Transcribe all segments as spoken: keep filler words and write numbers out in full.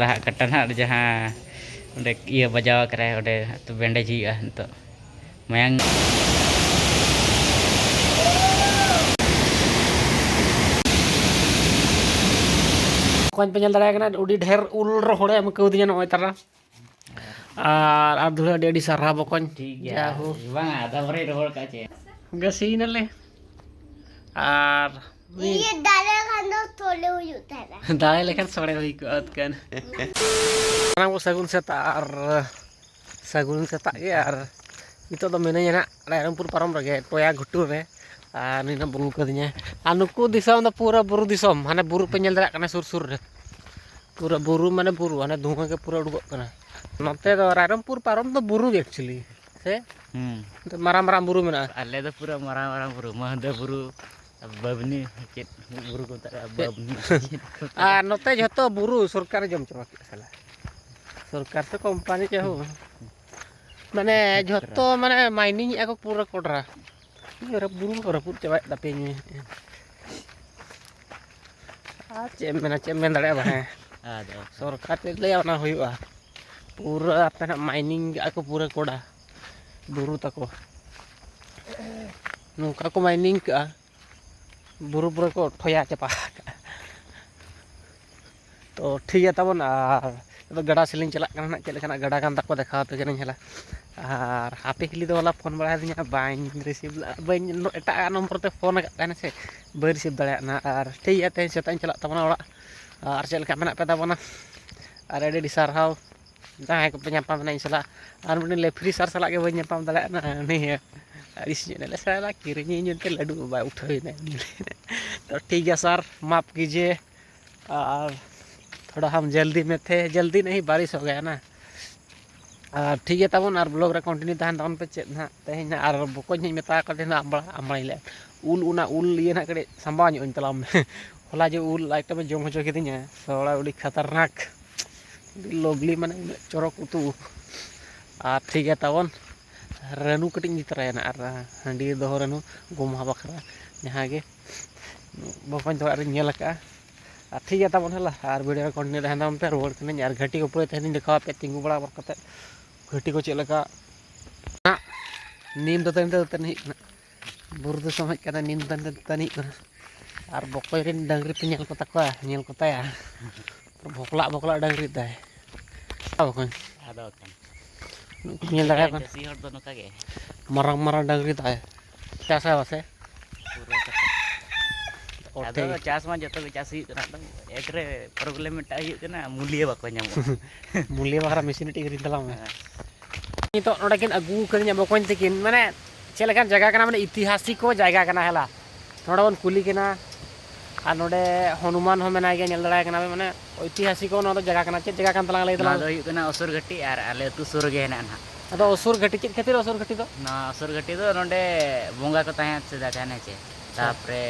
ᱞᱟᱦᱟᱜ ᱠᱟᱴᱟ ᱱᱟᱦᱟᱜ ᱡᱟᱦᱟᱸ ᱚᱸᱰᱮ ᱤᱭᱟᱹ ᱵᱟᱡᱟᱣ ᱟᱠᱟᱱᱟᱭ, ᱚᱸᱰᱮ ᱵᱮᱱᱰᱮᱡᱽ ᱦᱩᱭᱩᱜᱼᱟ ᱱᱤᱛᱚᱜ᱾ ᱢᱟᱭᱟᱝ᱾ ᱚᱠᱚᱧ ᱯᱮ ᱧᱮᱞ ᱫᱟᱲᱮᱭᱟᱜ ᱠᱟᱱᱟ, ᱟᱹᱰᱤ ᱰᱷᱮᱨ ᱩᱞ ᱨᱚᱦᱚᱲᱮ ᱮᱢ ᱠᱟᱹᱣᱫᱤᱧᱟ ᱱᱚᱜᱼᱚᱭ ᱛᱟᱨᱟ᱾ ᱟᱨ, ᱟᱨ ᱫᱷᱩᱲᱟᱹ ᱟᱹᱰᱤ, ᱟᱹᱰᱤ ᱥᱟᱨᱦᱟᱣ ᱵᱚᱠᱚᱧ᱾ ᱴᱷᱤᱠ ᱜᱮᱭᱟ᱾ ᱡᱟ ᱦᱳ᱾ ᱵᱟᱝᱟ, ᱟᱫᱚ ᱵᱟᱨᱮ ᱨᱚᱦᱚᱲ ᱠᱟᱜ ᱪᱮ᱾ ᱜᱟᱹᱥᱤᱭ ᱱᱟᱞᱮ᱾ ᱟᱨ ᱤᱭᱟᱹ ᱫᱟᱲᱮ ᱠᱷᱟᱱ ᱫᱚ ᱥᱚᱲᱮ ᱦᱩᱭᱩᱜ ᱛᱟᱦᱮᱱᱟ᱾ ᱫᱟᱲᱮ ᱞᱮᱠᱷᱟᱱ ᱥᱚᱲᱮ ᱦᱩᱭ ᱠᱚᱜᱼᱟ ᱠᱟᱱ᱾ ᱥᱟᱱᱟᱢ ᱠᱚ ᱥᱟᱹᱜᱩᱱ ᱥᱮᱛᱟᱜ ᱟᱨ ᱥᱟᱹᱜᱩᱱ ᱥᱮᱛᱟᱜ ᱜᱮ᱾ ᱟᱨ ᱱᱤᱛᱚᱜ ᱫᱚ ᱢᱤᱱᱟᱹᱧᱟ ᱱᱟᱜ ᱨᱟᱭᱨᱚᱝᱯᱩᱨ ᱯᱟᱨᱚᱢ ᱨᱮᱜᱮ, ᱴᱚᱭᱟ ᱜᱷᱩᱴᱩ ᱨᱮ᱾ ᱟᱨ ᱱᱤᱱᱟᱹᱜ ᱵᱩᱞ ᱠᱟᱹᱫᱤᱧᱟ᱾ ᱟᱨ ᱱᱩᱠᱩ ᱫᱤᱥᱚᱢ ᱫᱚ ᱯᱩᱨᱟᱹ ᱵᱩᱨᱩ ᱫᱤᱥᱚᱢ, ᱦᱟᱱᱮ ᱵᱩᱨᱩ ᱯᱮ ᱧᱮᱞ ᱫᱟᱲᱮᱭᱟᱜ ᱠᱟᱱᱟ ᱥᱩᱨ ᱥᱩᱨ ᱨᱮ᱾ ᱯᱩᱨᱟᱹ ᱵᱩᱨᱩ ᱢᱟᱱᱮ ᱵᱩᱨᱩ, ᱦᱟᱱᱮ ᱫᱷᱩᱣᱟᱹ ᱜᱮ ᱯᱩᱨᱟᱹ ᱩᱰᱩᱠᱚᱜ ᱠᱟᱱᱟ᱾ ᱱᱚᱛᱮ ᱫᱚ ᱨᱟᱭᱨᱚᱝᱯᱩᱨ ᱯᱟᱨᱚᱢ ᱫᱚ ᱵᱩᱨᱩ ᱜᱮ actually, ᱥᱮ? ᱦᱩᱸ᱾ ᱱᱚᱛᱮ ᱢᱟᱨᱟᱝ ᱢᱟᱨᱟᱝ ᱵᱩᱨᱩ ᱢᱮᱱᱟᱜᱼᱟ᱾ ᱟᱞᱮ ᱫᱚ ᱯᱩᱨᱟᱹ ᱢᱟᱨᱟᱝ ᱢᱟᱨᱟᱝ ᱵᱩᱨᱩ, ᱢᱟᱹᱦᱫᱟᱹ ᱵᱩᱨᱩ, ᱵᱟᱹᱵᱽᱱᱤ, ᱪᱮᱫ ᱵᱩᱨᱩ ᱠᱚ ᱢᱮᱛᱟᱜᱼᱟ? ᱪᱮᱫ? ᱵᱟᱹᱵᱽᱱᱤ᱾ ᱪᱮᱫ ᱠᱚ ᱢᱮᱛᱟᱜᱼᱟ? ᱟᱨ ᱱᱚᱛᱮ ᱡᱷᱚᱛᱚ ᱵᱩᱨᱩ ᱥᱚᱨᱠᱟᱨᱮ ᱡᱚᱢ ᱪᱟᱵᱟ ᱠᱮᱫᱼᱟ ᱥᱟᱞᱟ᱾ ᱥᱚᱨᱠᱟᱨ ᱥᱮ ᱠᱳᱢᱯᱟᱱᱤ ᱪᱮᱫ ᱦᱚᱸ ᱵᱟᱝ᱾ ᱢᱟᱱᱮ ᱡᱷᱚᱛᱚ ᱢᱟᱱᱮ mining ᱮᱫᱼᱟ ᱠᱚ ᱯᱩᱨᱟᱹ ᱠᱚᱰᱨᱟ᱾ ᱨᱟᱯ-, ᱵᱩᱨᱩ ᱠᱚ ᱨᱟᱹᱯᱩᱫ ᱪᱟᱵᱟᱭᱮᱫ ᱛᱟᱯᱮᱭᱟ ᱧᱩᱭ᱾ ᱟᱨ ᱪᱮᱫ ᱮᱢ ᱢᱮᱱᱟ, ᱪᱮᱫ ᱮᱢ ᱢᱮᱱ ᱫᱟᱲᱮᱭᱟᱜᱼᱟ ᱵᱟᱝ? ᱦᱮᱸ᱾ ᱟᱫᱚ ᱥᱚᱨᱠᱟᱨ ᱪᱮᱫ ᱞᱟᱹᱭᱟ ᱚᱱᱟ ᱦᱩᱭᱩᱜᱼᱟ᱾ ᱯᱩᱨᱟᱹ ᱟᱯᱮ ᱱᱟᱜ mining ᱠᱟᱜᱼᱟ ᱠᱚ ᱯᱩᱨᱟᱹ ᱠᱚᱰᱟ ᱵᱩᱨᱩ ᱛᱟᱠᱚ᱾ ᱱᱚᱝᱠᱟ ᱠᱚ mining ᱠᱟᱜᱼᱟ, ᱵᱩᱨᱩ ᱯᱩᱨᱟᱹ ᱠᱚ ᱴᱷᱚᱭᱟ ᱪᱟᱵᱟ ᱠᱟᱜᱼᱟ᱾ ᱛᱚ ᱴᱷᱤᱠ ᱜᱮᱭᱟ ᱛᱟᱵᱚᱱ, ᱟᱨ ᱱᱤᱛᱚᱜ ᱜᱟᱰᱟ ᱥᱮᱫ ᱞᱤᱧ ᱪᱟᱞᱟᱜ ᱠᱟᱱᱟ ᱱᱟᱜ, ᱪᱮᱫ ᱞᱮᱠᱟᱱᱟᱜ ᱜᱟᱰᱟ ᱠᱟᱱ ᱛᱟᱠᱚ ᱫᱮᱠᱷᱟᱣ ᱟᱯᱮ ᱠᱟᱹᱱᱟᱹᱧ ᱦᱮᱞᱟ᱾ ᱟᱨ ᱦᱟᱯᱮ ᱦᱤᱞᱤ ᱫᱚ ᱦᱚᱞᱟ ᱯᱷᱳᱱ ᱵᱟᱲᱟᱭᱟᱫᱤᱧᱟ, ᱵᱟᱹᱧ receive ᱞᱮᱫᱼᱟ, ᱵᱟᱹᱧ, ᱮᱴᱟᱜ ᱱᱚᱢᱵᱚᱨ ᱛᱮ ᱯᱷᱳᱱ ᱟᱠᱟᱫ ᱛᱟᱦᱮᱱᱟ ᱥᱮ, ᱵᱟᱹᱧ receive ᱫᱟᱲᱮᱭᱟᱜ ᱠᱟᱱᱟ᱾ ᱟᱨ ᱴᱷᱤᱠ ᱜᱮᱭᱟ, ᱛᱮᱦᱮᱧ ᱥᱮᱛᱟᱜ ᱤᱧ ᱪᱟᱞᱟᱜ ᱛᱟᱵᱚᱱᱟ ᱚᱲᱟᱜ᱾ ᱟᱨ ᱪᱮᱫ ᱞᱮᱠᱟ ᱢᱮᱱᱟᱜ ᱯᱮ ᱛᱟᱵᱚᱱᱟ? ᱟᱨ ᱟᱹᱰᱤ ᱟᱹᱰᱤ ᱥᱟᱨᱦᱟᱣ ᱡᱟᱦᱟᱸᱭ ᱠᱚᱯᱮ ᱧᱟᱯᱟᱢ ᱮᱱᱟ ᱤᱧ ᱥᱟᱞᱟᱜ᱾ ᱟᱨ ᱢᱤᱫᱴᱮᱱ ᱞᱮᱯᱷᱨᱤ ᱥᱟᱨ ᱥᱟᱞᱟᱜ ᱜᱮ ᱵᱟᱹᱧ ᱧᱟᱯᱟᱢ ᱫᱟᱲᱮᱭᱟᱜ ᱠᱟᱱᱟ, ᱩᱱᱤ ᱟᱹᱲᱤᱥ ᱧᱚᱜ ᱮᱱᱟᱞᱮ ᱥᱟᱞᱟ, ᱠᱤᱨᱤᱧᱤᱧ ᱢᱮᱱᱛᱮ ᱞᱟᱹᱰᱩ ᱵᱟᱭ ᱩᱴᱷᱟᱹᱣ ᱮᱱᱟ᱾ ᱛᱚ ᱴᱷᱤᱠ ᱜᱮᱭᱟ ᱥᱟᱨ, ᱢᱟᱯ ᱠᱤᱡᱤᱭᱮ᱾ ᱟᱨ ᱛᱷᱚᱲᱟ ᱦᱟᱢ ᱡᱟᱞᱫᱤ ᱢᱮ ᱛᱷᱮ, ᱡᱟᱞᱫᱤ ᱱᱟᱦᱤ ᱵᱟᱨᱤᱥ ᱦᱳ ᱜᱟᱭᱟ ᱱᱟ᱾ ᱟᱨ ᱴᱷᱤᱠ ᱜᱮᱭᱟ ᱛᱟᱵᱚᱱ, ᱟᱨ vlog ᱨᱮ continue ᱛᱟᱦᱮᱱ ᱛᱟᱵᱚᱱ ᱯᱮ᱾ ᱪᱮᱫ ᱱᱟᱦᱟᱜ ᱛᱮᱦᱮᱧ ᱱᱟᱦᱟᱜ ᱟᱨ ᱵᱚᱠᱚᱧ ᱦᱚᱸᱧ ᱢᱮᱛᱟ ᱟᱠᱟᱫᱮ ᱱᱟᱦᱟᱜ ᱟᱢᱵᱽᱲᱟ, ᱟᱢᱵᱽᱲᱟᱧ ᱞᱟᱹᱭᱟ, ᱩᱞ, ᱚᱱᱟ ᱩᱞ ᱤᱭᱟᱹ ᱱᱟᱦᱟᱜ ᱠᱟᱹᱴᱤᱡ ᱥᱟᱢᱵᱟᱣ ᱧᱚᱜ ᱟᱹᱧ ᱛᱟᱞᱟᱝ ᱢᱮ᱾ ᱦᱚᱞᱟ ᱡᱮ ᱩᱞ item ᱮ ᱡᱚᱢ ᱦᱚᱪᱚ ᱠᱤᱫᱤᱧᱟ ᱥᱚᱲᱟ, ᱟᱹᱰᱤ ᱠᱷᱟᱛᱟᱨᱱᱟᱠ, ᱟᱹᱰᱤ lovely, ᱢᱟᱱᱮ ᱩᱱᱟᱹᱜ ᱪᱚᱨᱚᱠ ᱩᱛᱩ᱾ ᱟᱨ ᱴᱷᱤᱠ ᱜᱮᱭᱟ ᱛᱟᱵᱚᱱ, ᱨᱟᱹᱱᱩ ᱠᱟᱹᱴᱤᱡ ᱤᱧ ᱤᱫᱤ ᱛᱚᱨᱟᱭᱟ ᱱᱟᱦᱟᱜ, ᱟᱨ ᱦᱟᱺᱰᱤ ᱫᱚᱦᱚ ᱨᱟᱹᱱᱩ ᱜᱚᱢᱦᱟ ᱵᱟᱠᱷᱨᱟ, ᱡᱟᱦᱟᱸ ᱜᱮ ᱵᱚᱠᱚᱧ ᱛᱟᱠᱚ ᱚᱲᱟᱜ ᱨᱤᱧ ᱧᱮᱞ ᱟᱠᱟᱫᱼᱟ᱾ ᱟᱨ ᱴᱷᱤᱠ ᱜᱮᱭᱟ ᱛᱟᱵᱚᱱ ᱦᱮᱞᱟ, ᱟᱨ ᱵᱷᱤᱰᱤᱭᱳ ᱨᱮ ᱠᱚᱱᱴᱤᱱᱤᱭᱩ ᱛᱟᱦᱮᱱ ᱛᱟᱵᱚᱱ ᱯᱮ᱾ ᱨᱩᱣᱟᱹᱲ ᱠᱟᱹᱱᱟᱹᱧ ᱟᱨ ᱜᱷᱟᱹᱴᱤ ᱠᱚ ᱯᱩᱨᱟᱹ ᱛᱮᱦᱮᱧ ᱤᱧ ᱫᱮᱠᱷᱟᱣ ᱟᱯᱮᱭᱟ, ᱛᱤᱸᱜᱩ ᱵᱟᱲᱟ ᱠᱟᱛᱮ ᱜᱷᱟᱹᱴᱤ ᱠᱚ ᱪᱮᱫ ᱞᱮᱠᱟ᱾ ᱱᱤᱢ ᱫᱟᱹᱛᱟᱹᱱᱤ ᱛᱮ ᱫᱟᱹᱛᱟᱹᱱᱤ ᱦᱩᱭᱩᱜ ᱠᱟᱱᱟ, ᱵᱩᱨᱩ ᱫᱤᱥᱚᱢ ᱦᱮᱡ ᱠᱟᱛᱮ ᱱᱤᱢ ᱫᱟᱹᱛᱟᱹᱱᱤ ᱛᱮ ᱫᱟᱹᱛᱟᱹᱱᱤ ᱦᱩᱭᱩᱜ ᱠᱟᱱᱟ᱾ ᱟᱨ ᱵᱚᱠᱚᱭ ᱨᱮᱱ ᱰᱟᱹᱝᱨᱤ ᱯᱮ ᱧᱮᱞ ᱠᱚ ᱛᱟᱠᱚᱣᱟ, ᱧᱮᱞ ᱠᱚ ᱛᱟᱭᱟ, ᱵᱷᱚᱠᱞᱟᱜ ᱵᱷᱚᱠᱞᱟᱜ ᱰᱟᱹᱝᱨᱤ ᱛᱟᱭ᱾ ᱵᱚᱠᱚᱧ, ᱟᱫᱚ ᱵᱟᱠᱷᱟᱱ ᱧᱮᱞ ᱫᱟᱲᱮᱭᱟᱜ ᱠᱟᱱᱟ᱾ ᱪᱟᱹᱥᱤ ᱦᱚᱲ ᱫᱚ ᱱᱚᱝᱠᱟ ᱜᱮ᱾ ᱢᱟᱨᱟᱝ ᱢᱟᱨᱟᱝ ᱰᱟᱹᱝᱨᱤ ᱛᱟᱭ, ᱪᱟᱥᱟ ᱵᱟᱥᱮ᱾ ᱯᱩᱨᱟᱹ ᱠᱟᱛᱷᱟ᱾ ᱚ, ᱟᱫᱚ ᱴᱷᱤᱠ᱾ ᱪᱟᱥ ᱢᱟ ᱡᱚᱛᱚ ᱜᱮ ᱪᱟᱥ ᱦᱩᱭᱩᱜ ᱠᱟᱱᱟ, ᱟᱫᱚ ᱮᱠ ᱨᱮ ᱯᱨᱚᱵᱞᱮᱢ ᱢᱤᱫᱴᱟᱝ ᱦᱩᱭᱩᱜ ᱠᱟᱱᱟ, ᱢᱩᱞᱭᱟᱹ ᱵᱟᱠᱚ ᱧᱟᱢᱚᱜᱼᱟ᱾ ᱢᱩᱞᱭᱟᱹ ᱵᱟᱠᱷᱨᱟ ᱢᱮᱥᱤᱱ ᱢᱤᱫᱴᱤᱡ ᱠᱤᱨᱤᱧ ᱛᱟᱞᱟᱝ ᱢᱮ᱾ ᱦᱮᱸ᱾ ᱱᱤᱛᱚᱜ ᱱᱚᱰᱮ ᱠᱤᱱ ᱟᱹᱜᱩ ᱠᱟᱹᱫᱤᱧᱟ ᱵᱚᱠᱚᱧ ᱛᱟᱹᱠᱤᱱ, ᱢᱟᱱᱮ ᱪᱮᱫ ᱞᱮᱠᱟᱱ ᱡᱟᱭᱜᱟ ᱠᱟᱱᱟ, ᱢᱟᱱᱮ ᱤᱛᱤᱦᱟᱥᱤᱠ ᱡᱟᱭᱜᱟ ᱠᱟᱱᱟ ᱦᱮᱞᱟ᱾ ᱱᱚᱰᱮ ᱵᱚᱱ ᱠᱩᱞᱤ ᱠᱤᱱᱟ᱾ ᱟᱨ ᱱᱚᱰᱮ ᱦᱚᱱᱩᱢᱟᱱ ᱦᱚᱸ ᱢᱮᱱᱟᱭ ᱜᱮᱭᱟ, ᱧᱮᱞ ᱫᱟᱲᱮᱭᱟᱭ ᱠᱟᱱᱟ ᱵᱮᱱ, ᱢᱟᱱᱮ ᱤᱛᱤᱦᱟᱥᱤᱠ ᱱᱚᱣᱟ ᱫᱚ ᱡᱟᱭᱜᱟ ᱠᱟᱱᱟ᱾ ᱪᱮᱫ ᱡᱟᱭᱜᱟ ᱠᱟᱱ ᱛᱟᱞᱟᱝᱟ ᱞᱟᱹᱭ ᱱᱚᱣᱟ ᱛᱟᱞᱟᱝ ᱫᱚ ᱢᱮ? ᱦᱩᱭᱩᱜ ᱠᱟᱱᱟ ᱚᱥᱩᱨ ᱜᱷᱟᱹᱴᱤ, ᱟᱨ ᱟᱞᱮ ᱟᱹᱛᱩ ᱥᱩᱨ ᱨᱮᱜᱮ ᱦᱮᱱᱟᱜᱼᱟ ᱱᱟᱦᱟᱜ᱾ ᱟᱫᱚ ᱚᱥᱩᱨ ᱜᱷᱟᱹᱴᱤ ᱪᱮᱫ ᱠᱷᱟᱹᱛᱤᱨ ᱚᱥᱩᱨ ᱜᱷᱟᱹᱴᱤ ᱫᱚ? ᱱᱚᱣᱟ ᱚᱥᱩᱨ ᱜᱷᱟᱹᱴᱤ ᱫᱚ ᱱᱚᱰᱮ ᱵᱚᱸᱜᱟ ᱠᱚ ᱛᱟᱦᱮᱸᱫ ᱥᱮᱫᱟᱭ ᱛᱟᱦᱮᱸᱫ, ᱦᱮᱸ ᱪᱮ? ᱟᱪᱪᱷᱟ᱾ ᱛᱟᱯᱚᱨᱮ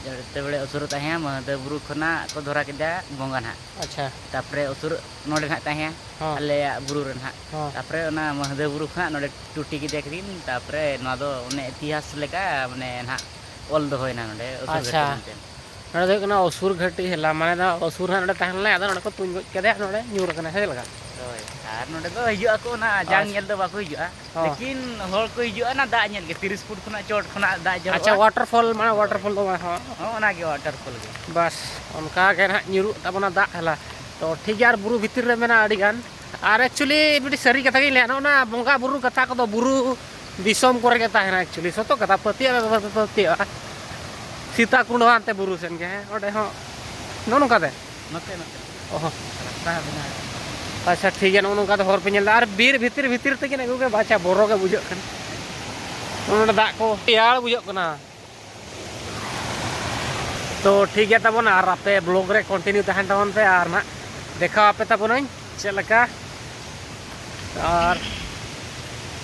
ᱡᱮᱛᱮ ᱵᱮᱲᱮ ᱚᱥᱩᱨ ᱛᱟᱦᱮᱸᱫ, ᱢᱟᱹᱦᱫᱟᱹ ᱵᱩᱨᱩ ᱠᱷᱚᱱᱟᱜ ᱠᱚ ᱫᱷᱚᱨᱟ ᱠᱮᱫᱟ ᱵᱚᱸᱜᱟ ᱱᱟᱦᱟᱜ᱾ ᱟᱪᱪᱷᱟ᱾ ᱛᱟᱯᱚᱨᱮ ᱚᱥᱩᱨ ᱱᱚᱰᱮ ᱱᱟᱦᱟᱜ ᱛᱟᱦᱮᱸᱫ, ᱦᱚᱸ᱾ ᱟᱞᱮᱭᱟᱜ ᱵᱩᱨᱩ ᱨᱮ ᱱᱟᱦᱟᱜ᱾ ᱦᱚᱸ᱾ ᱛᱟᱯᱚᱨᱮ ᱚᱱᱟ ᱢᱟᱹᱦᱫᱟᱹ ᱵᱩᱨᱩ ᱠᱷᱚᱱᱟᱜ ᱱᱚᱰᱮ ᱴᱩᱴᱤ ᱠᱮᱫᱮᱭᱟ ᱠᱤᱱ, ᱛᱟᱯᱚᱨᱮ ᱱᱚᱣᱟ ᱫᱚ ᱚᱱᱮ ᱤᱛᱤᱦᱟᱥ ᱞᱮᱠᱟ, ᱢᱟᱱᱮ ᱱᱟᱦᱟᱜ ᱚᱞ ᱫᱚᱦᱚᱭᱮᱱᱟ ᱱᱚᱰᱮ ᱚᱥᱩᱨ ᱟᱪᱪᱷᱟ᱾ ᱜᱷᱟᱹᱴᱤ ᱢᱮᱱᱛᱮ᱾ ᱱᱚᱰᱮ ᱫᱚ ᱦᱩᱭᱩᱜ ᱠᱟᱱᱟ ᱚᱥᱩᱨ ᱜᱷᱟᱹᱴᱤ ᱦᱮᱞᱟ, ᱢᱟᱱᱮ ᱫᱚ ᱚᱥᱩᱨ ᱦᱟᱸᱜ ᱱᱚᱰᱮ ᱛᱟᱦᱮᱸ ᱞᱮᱱᱟᱭ, ᱟᱫᱚ ᱱᱚᱰᱮ ᱠᱚ ᱛᱩᱧ ᱜᱚᱡ ᱠᱮᱫᱮᱭᱟ, ᱱᱚᱰᱮ ᱧᱩᱨ ᱟᱠᱟᱱᱟ, ᱥᱮ ᱪᱮᱫ ᱞᱮᱠᱟ? ᱦᱳᱭ, ᱟᱨ ᱱᱚᱰᱮ ᱫᱚ ᱦᱤᱡᱩᱜ ᱟᱠᱚ, ᱚᱱᱟ ᱡᱟᱝ ᱟᱪᱪᱷᱟ᱾ ᱧᱮᱞ ᱫᱚ ᱵᱟᱠᱚ ᱦᱤᱡᱩᱜᱼᱟ, ᱦᱚᱸ᱾ ᱞᱮᱠᱤᱱ ᱦᱚᱲ ᱠᱚ ᱦᱤᱡᱩᱜᱼᱟ ᱚᱱᱟ ᱫᱟᱜ ᱧᱮᱞ ᱜᱮ, ᱛᱤᱨᱤᱥ ᱯᱷᱩᱴ ᱠᱷᱚᱱᱟᱜ ᱪᱚᱴ ᱠᱷᱚᱱᱟᱜ ᱫᱟᱜ ᱡᱚᱨᱚᱜᱼᱟ᱾ ᱟᱪᱪᱷᱟ, ᱣᱟᱴᱟᱨ ᱯᱷᱚᱞ, ᱢᱟᱱᱮ ᱦᱳᱭ᱾ ᱣᱟᱴᱟᱨ ᱯᱷᱚᱞ ᱫᱚ ᱵᱟᱝ, ᱦᱚᱸ᱾ ᱦᱚᱸ, ᱚᱱᱟ ᱜᱮ ᱣᱟᱴᱟᱨ ᱯᱷᱚᱞ ᱜᱮ᱾ ᱵᱟᱥ, ᱚᱱᱠᱟ ᱜᱮ ᱱᱟᱦᱟᱜ ᱧᱩᱨᱩᱜ ᱛᱟᱵᱚᱱᱟ ᱫᱟᱜ ᱦᱮᱞᱟ᱾ ᱛᱚ, ᱴᱷᱤᱠ ᱜᱮᱭᱟ, ᱟᱨ ᱵᱩᱨᱩ ᱵᱷᱤᱛᱤᱨ ᱨᱮ ᱢᱮᱱᱟᱜᱼᱟ ᱟᱹᱰᱤ ᱜᱟᱱ᱾ ᱟᱨ actually ᱢᱤᱫᱴᱤᱡ ᱥᱟᱹᱨᱤ ᱠᱟᱛᱷᱟ ᱜᱤᱧ ᱞᱟᱹᱭᱟ, ᱱᱚᱜᱼᱚ ᱱᱟ ᱵᱚᱸᱜᱟ ᱵᱩᱨᱩ ᱠᱟᱛᱷᱟ ᱠᱚᱫᱚ ᱵᱩᱨᱩ ᱫᱤᱥᱚᱢ ᱠᱚᱨᱮ ᱜᱮ ᱛᱟᱦᱮᱱᱟ, actually ᱥᱚᱛᱚ ᱠᱟᱛᱷᱟ, ᱯᱟᱹᱛᱭᱟᱹᱜ ᱟᱨ ᱵᱟᱯᱮ ᱯᱟᱹᱛᱭᱟᱹᱜᱼᱟ᱾ ᱥᱤᱛᱟ ᱠᱩᱸᱰ ᱦᱚᱸ ᱦᱟᱱᱛᱮ ᱵᱩᱨᱩ ᱥᱮᱱ ᱜᱮ, ᱦᱮᱸ, ᱚᱸᱰᱮ ᱦᱚᱸ ᱱᱚᱜᱼᱚ ᱱᱚᱝᱠᱟ ᱛᱮ᱾ ᱱᱚᱛᱮ, ᱱᱚᱛᱮ᱾ ᱚᱦᱚ᱾ ᱨᱟᱥᱛᱟ ᱢᱮᱱᱟᱜᱼᱟ᱾ ᱟᱪᱪᱷᱟ, ᱴᱷᱤᱠ ᱜᱮᱭᱟ, ᱱᱚᱜᱼᱚ ᱱᱚᱝᱠᱟ ᱛᱮ ᱦᱚᱨ ᱯᱮ ᱧᱮᱞ ᱮᱫᱟ, ᱟᱨ ᱵᱤᱨ ᱵᱷᱤᱛᱤᱨ ᱵᱷᱤᱛᱤᱨ ᱛᱮᱜᱮ ᱟᱹᱜᱩ ᱜᱮ ᱵᱟᱪᱷᱟ ᱵᱚᱨᱚ ᱜᱮ ᱵᱩᱡᱷᱟᱹᱜ ᱠᱟᱱᱟ᱾ ᱱᱚᱜᱼᱚ ᱱᱚᱰᱮ ᱫᱟᱜ ᱠᱚ ᱨᱮᱭᱟᱲ ᱵᱩᱡᱷᱟᱹᱜ ᱠᱟᱱᱟ᱾ ᱛᱚ ᱴᱷᱤᱠ ᱜᱮᱭᱟ ᱛᱟᱵᱚᱱ, ᱟᱨ ᱟᱯᱮ ᱵᱞᱚᱜ ᱨᱮ ᱠᱚᱱᱴᱤᱱᱤᱭᱩ ᱛᱟᱦᱮᱱ ᱛᱟᱵᱚᱱ ᱯᱮ, ᱟᱨ ᱱᱟᱜ ᱫᱮᱠᱷᱟᱣ ᱟᱯᱮ ᱛᱟᱵᱚᱱᱟᱹᱧ ᱪᱮᱫ ᱞᱮᱠᱟ᱾ ᱟᱨ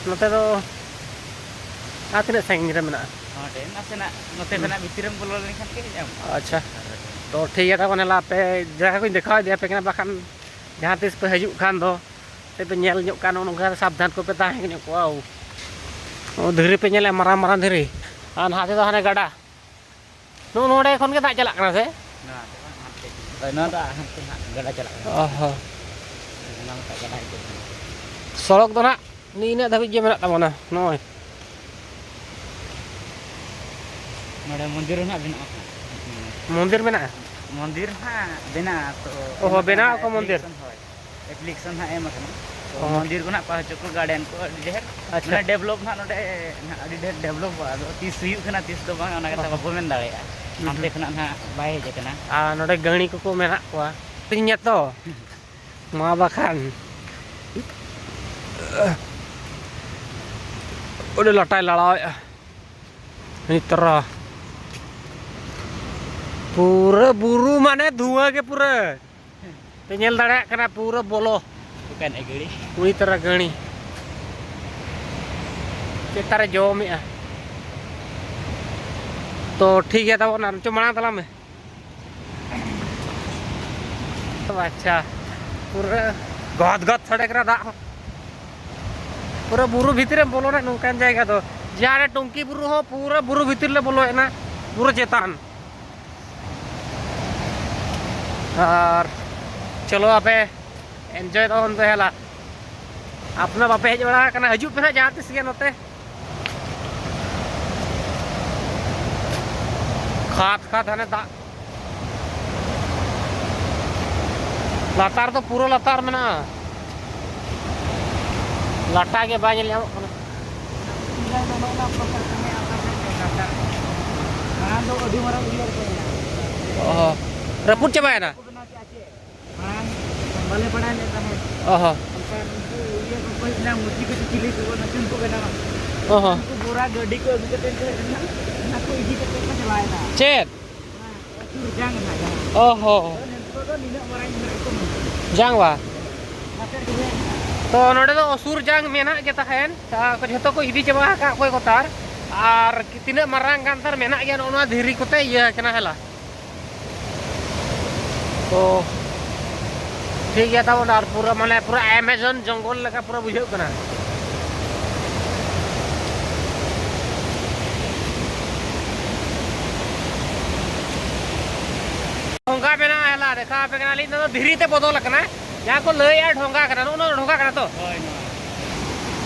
ᱱᱚᱛᱮ ᱫᱚ ᱟᱨ ᱛᱤᱱᱟᱹᱜ ᱥᱟᱺᱜᱤᱧ ᱨᱮ ᱢᱮᱱᱟᱜᱼᱟ? ᱱᱚᱰᱮ ᱱᱟᱥᱮᱱᱟᱜ ᱱᱚᱛᱮ ᱦᱩᱸ᱾ ᱠᱷᱚᱱᱟᱜ ᱵᱷᱤᱛᱤᱨᱮᱢ ᱵᱚᱞᱚ ᱞᱮᱱᱠᱷᱟᱱ ᱜᱮ ᱧᱟᱢᱚᱜᱼᱟ᱾ ᱟᱪᱪᱷᱟ᱾ ᱛᱚ ᱴᱷᱤᱠ ᱜᱮᱭᱟ ᱛᱟᱵᱚᱱ, ᱦᱮᱞᱟ ᱟᱯᱮ ᱡᱟᱭᱜᱟ ᱠᱚᱧ ᱫᱮᱠᱷᱟᱣ ᱤᱫᱤᱭᱟᱯᱮ ᱠᱟᱱᱟ, ᱵᱟᱠᱷᱟᱱ ᱡᱟᱦᱟᱸ ᱛᱤᱥ ᱯᱮ ᱦᱤᱡᱩᱜ ᱠᱷᱟᱱ ᱫᱚ ᱥᱮ ᱯᱮ ᱧᱮᱞ ᱧᱚᱜ ᱠᱟᱱ, ᱱᱚᱜᱼᱚ ᱱᱚᱝᱠᱟ ᱥᱟᱵᱫᱷᱟᱱ ᱠᱚᱯᱮ ᱛᱟᱦᱮᱸ ᱧᱚᱜ ᱠᱚᱜᱼᱟ᱾ ᱳ, ᱫᱷᱤᱨᱤ ᱯᱮ ᱧᱮᱞᱮᱫᱼᱟ, ᱢᱟᱨᱟᱝ ᱢᱟᱨᱟᱝ ᱫᱷᱤᱨᱤ᱾ ᱟᱨ ᱱᱟᱦᱟᱜ ᱛᱮᱫᱚ ᱦᱟᱱᱮ ᱜᱟᱰᱟ, ᱱᱚᱜᱼᱚ ᱱᱚᱰᱮ ᱠᱷᱚᱱ ᱜᱮ ᱫᱟᱜ ᱪᱟᱞᱟᱜ ᱠᱟᱱᱟ ᱥᱮ? ᱱᱚᱣᱟ ᱫᱚ ᱵᱟᱝ, ᱦᱟᱱᱛᱮ ᱜᱮ᱾ ᱦᱳᱭ, ᱱᱚᱣᱟ ᱫᱚ ᱦᱟᱱᱛᱮ ᱱᱟᱜ ᱜᱟᱰᱟ ᱪᱟᱞᱟᱜ ᱠᱟᱱᱟ᱾ ᱚ ᱦᱚᱸ᱾ ᱚᱱᱟ ᱢᱤᱫᱴᱟᱝ ᱜᱟᱰᱟ ᱦᱤᱡᱩᱜ ᱠᱟᱱᱟ᱾ ᱥᱚᱲᱚᱠ ᱫᱚ ᱱᱟᱜ ᱱᱤᱱᱟᱹᱜ ᱫᱷᱟᱹᱵᱤᱡ ᱜᱮ ᱢᱮᱱᱟᱜ ᱛᱟᱵᱚᱱᱟ, ᱱᱚᱜᱼᱚᱭ᱾ ᱱᱚᱰᱮ ᱢᱚᱱᱫᱤᱨ ᱦᱚᱸ ᱱᱟᱜ ᱵᱮᱱᱟᱜᱼᱟ᱾ ᱢᱚᱱᱫᱤᱨ ᱢᱮᱱᱟᱜᱼᱟ? ᱢᱚᱱᱫᱤᱨ ᱦᱟᱸᱜ ᱵᱮᱱᱟᱜᱼᱟ, ᱛᱚ ᱚ ᱦᱚᱸ, ᱮᱢ ᱟᱠᱟᱱᱟ ᱵᱮᱱᱟᱣ ᱦᱟᱸᱜ ᱟᱠᱚ ᱢᱚᱱᱫᱤᱨ? application, ᱦᱳᱭ, application ᱦᱟᱸᱜ ᱮᱢ ᱟᱠᱟᱱᱟ᱾ ᱛᱚ ᱚ ᱦᱚᱸ᱾ ᱢᱚᱱᱫᱤᱨ ᱠᱚ ᱱᱟᱜ ᱯᱟᱦᱟᱪᱚ ᱠᱚ, garden ᱠᱚ ᱟᱹᱰᱤ ᱰᱷᱮᱨ, ᱟᱪᱪᱷᱟ᱾ ᱢᱟᱱᱮ develop ᱱᱟᱜ ᱱᱚᱰᱮ ᱱᱟᱜ ᱟᱹᱰᱤ ᱰᱷᱮᱨ developᱚᱜᱼᱟ᱾ ᱟᱫᱚ ᱛᱤᱥ ᱦᱩᱭᱩᱜ ᱠᱟᱱᱟ, ᱛᱤᱥ ᱫᱚ ᱵᱟᱝ, ᱚᱱᱟ ᱚ ᱠᱟᱛᱷᱟ ᱦᱚᱸ᱾ ᱵᱟᱵᱚ ᱢᱮᱱ ᱫᱟᱲᱮᱭᱟᱜᱼᱟ᱾ ᱦᱩᱸ, ᱦᱟᱱᱛᱮ ᱦᱩᱸ᱾ ᱠᱷᱚᱱᱟᱜ ᱱᱟᱜ ᱵᱟᱭ ᱦᱮᱡ ᱟᱠᱟᱱᱟ᱾ ᱟᱨ ᱱᱚᱰᱮ ᱜᱟᱹᱲᱤ ᱠᱚᱠᱚ ᱢᱮᱱᱟᱜ ᱠᱚᱣᱟ᱾ ᱛᱤᱧᱟ ᱛᱚ᱾ ᱢᱟ ᱵᱟᱠᱷᱟᱱ᱾ ᱟᱹᱰᱤ ᱞᱟᱴᱟᱭ ᱞᱟᱲᱟᱣᱮᱫᱼᱟ᱾ ᱱᱤᱛᱚᱨᱟ᱾ ᱯᱩᱨᱟᱹ ᱵᱩᱨᱩ ᱢᱟᱱᱮ ᱫᱷᱩᱣᱟᱹ ᱜᱮ ᱯᱩᱨᱟᱹ᱾ ᱯᱮ ᱧᱮᱞ ᱫᱟᱲᱮᱭᱟᱜ ᱠᱟᱱᱟ ᱯᱩᱨᱟᱹ ᱵᱚᱞᱚ᱾ ᱚᱠᱟᱱ ᱮ ᱜᱟᱹᱲᱤ? ᱩᱱᱤ ᱛᱚᱨᱟ ᱜᱟᱹᱲᱤ᱾ ᱪᱮᱫ ᱛᱟᱨᱮ ᱡᱚᱢᱮᱜᱼᱟ? ᱛᱚ ᱴᱷᱤᱠ ᱜᱮᱭᱟ ᱛᱟᱵᱚᱱ, ᱟᱨ ᱪᱚ ᱢᱟᱲᱟᱝ ᱛᱟᱞᱟᱝ ᱢᱮ᱾ ᱟᱪᱪᱷᱟ, ᱯᱩᱨᱟᱹ ᱜᱚᱫ ᱜᱚᱫ ᱥᱟᱰᱮ ᱠᱟᱱᱟ ᱫᱟᱜ ᱦᱚᱸ᱾ ᱯᱩᱨᱟᱹ ᱵᱩᱨᱩ ᱵᱷᱤᱛᱤᱨ ᱨᱮᱢ ᱵᱚᱞᱚᱱᱟ ᱱᱚᱝᱠᱟᱱ ᱡᱟᱭᱜᱟ ᱫᱚ᱾ ᱡᱟᱦᱟᱸ ᱨᱮ ᱴᱩᱝᱠᱤ ᱵᱩᱨᱩ ᱦᱚᱸ ᱯᱩᱨᱟᱹ ᱵᱩᱨᱩ ᱵᱷᱤᱛᱤᱨ ᱞᱮ ᱵᱚᱞᱚᱭᱮᱱᱟ, ᱯᱩᱨᱟᱹ ᱪᱮᱛᱟᱱ᱾ ᱟᱨ ᱪᱚᱞᱚ ᱟᱯᱮ enjoy ᱛᱟᱵᱚᱱ ᱯᱮ ᱦᱮᱞᱟ᱾ ᱟᱯᱱᱟ ᱵᱟᱯᱮ ᱦᱮᱡ ᱵᱟᱲᱟ ᱟᱠᱟᱱᱟ, ᱦᱤᱡᱩᱜ ᱯᱮ ᱦᱟᱸᱜ ᱡᱟᱦᱟᱸ ᱛᱤᱥ ᱜᱮ ᱱᱚᱛᱮ᱾ ᱠᱷᱟᱫ ᱠᱷᱟᱫ ᱦᱟᱱᱮ ᱫᱟᱜ᱾ ᱞᱟᱛᱟᱨ ᱫᱚ ᱯᱩᱨᱟᱹ ᱞᱟᱛᱟᱨ ᱢᱮᱱᱟᱜᱼᱟ᱾ ᱞᱟᱴᱟ ᱜᱮ ᱵᱟᱭ ᱧᱮᱞ ᱧᱟᱢᱚᱜ ᱠᱟᱱᱟ᱾ ᱢᱟᱲᱟᱝ ᱫᱚ ᱟᱹᱰᱤ ᱢᱟᱨᱟᱝ ᱤᱭᱟᱹ ᱨᱮᱠᱚ ᱢᱮᱱᱟᱜᱼᱟ᱾ ᱚ, ᱨᱟᱹᱯᱩᱫ ᱪᱟᱵᱟᱭᱮᱱᱟ? ᱵᱟᱠᱚ ᱵᱮᱱᱟᱣ ᱠᱮᱫᱼᱟ ᱪᱮ? ᱢᱟᱲᱟᱝ ᱵᱟᱞᱮ ᱵᱟᱲᱟᱭ ᱞᱮᱫ ᱛᱟᱦᱮᱸᱫ᱾ ᱚ ᱦᱚᱸ᱾ ᱚᱱᱠᱟ ᱩᱱᱠᱩ ᱤᱭᱟᱹ ᱠᱚᱠᱚ ᱦᱮᱡ ᱮᱱᱟ, ᱢᱩᱨᱛᱤ ᱠᱚ ᱪᱤᱞᱤ ᱠᱚ ᱚᱱᱟ ᱪᱩᱱ ᱠᱚ ᱵᱮᱱᱟᱣᱟ᱾ ᱚ ᱦᱚᱸ᱾ ᱩᱱᱠᱩ ᱵᱚᱨᱟ ᱜᱟᱹᱰᱤ ᱠᱚ ᱟᱹᱜᱩ ᱠᱟᱛᱮ ᱠᱚ ᱦᱮᱡ ᱞᱮᱱᱟ, ᱚᱱᱟ ᱠᱚ ᱤᱫᱤ ᱠᱟᱛᱮ ᱠᱚ ᱪᱟᱞᱟᱣᱮᱱᱟ᱾ ᱪᱮᱫ? ᱚᱱᱟ ᱟᱹᱪᱩᱨ ᱡᱟᱝ ᱨᱮᱱᱟᱜ ᱡᱟᱦᱟᱸ᱾ ᱚ ᱦᱚᱸ᱾ ᱟᱫᱚ ᱱᱤᱛᱚᱜ ᱫᱚ ᱱᱤᱱᱟᱹᱜ ᱢᱟᱨᱟᱝ ᱢᱮᱱᱟᱜ ᱠᱚ ᱡᱟᱝ ᱵᱟ? ᱱᱟᱥᱮ ᱜᱮ ᱦᱮᱡ ᱮᱱᱟ᱾ ᱛᱚ ᱱᱚᱰᱮ ᱫᱚ ᱚᱥᱩᱨ ᱡᱟᱝ ᱢᱮᱱᱟᱜ ᱜᱮ ᱛᱟᱦᱮᱸᱱ, ᱟᱨ ᱡᱷᱚᱛᱚ ᱠᱚ ᱤᱫᱤ ᱪᱟᱵᱟ ᱟᱠᱟᱫ ᱚᱠᱚᱭ ᱠᱚ ᱛᱟᱨ, ᱟᱨ ᱛᱤᱱᱟᱹᱜ ᱢᱟᱨᱟᱝ ᱜᱟᱱ ᱛᱟᱨ ᱢᱮᱱᱟᱜ ᱜᱮᱭᱟ, ᱱᱚᱜᱼᱚ ᱱᱚᱣᱟ ᱫᱷᱤᱨᱤ ᱠᱚᱛᱮ ᱤᱭᱟᱹ ᱟᱠᱟᱱᱟ ᱦᱮᱞᱟ᱾ ᱛᱚ ᱴᱷᱤᱠ ᱜᱮᱭᱟ ᱛᱟᱵᱚᱱ, ᱟᱨ ᱯᱩᱨᱟᱹ ᱢᱟᱱᱮ ᱯᱩᱨᱟᱹ Amazon ᱡᱚᱝᱜᱚᱞ ᱞᱮᱠᱟ ᱯᱩᱨᱟᱹ ᱵᱩᱡᱷᱟᱹᱜ ᱠᱟᱱᱟ᱾ ᱚᱱᱠᱟ ᱢᱮᱱᱟᱜᱼᱟ ᱦᱮᱞᱟ᱾ ᱟᱯᱮ ᱠᱟᱱᱟᱞᱤᱧ, ᱱᱚᱣᱟ ᱫᱚ ᱫᱷᱤᱨᱤ ᱛᱮ ᱵᱚᱫᱚᱞ ᱟᱠᱟᱱᱟ᱾ ᱡᱟᱦᱟᱸ ᱠᱚ ᱞᱟᱹᱭᱮᱫᱼᱟ ᱰᱷᱚᱸᱜᱟ ᱠᱟᱱᱟ, ᱱᱚᱜᱼᱚ ᱱᱚᱣᱟ ᱰᱷᱚᱸᱜᱟ ᱠᱟᱱᱟ ᱛᱚ? ᱦᱳᱭ, ᱱᱚᱣᱟ᱾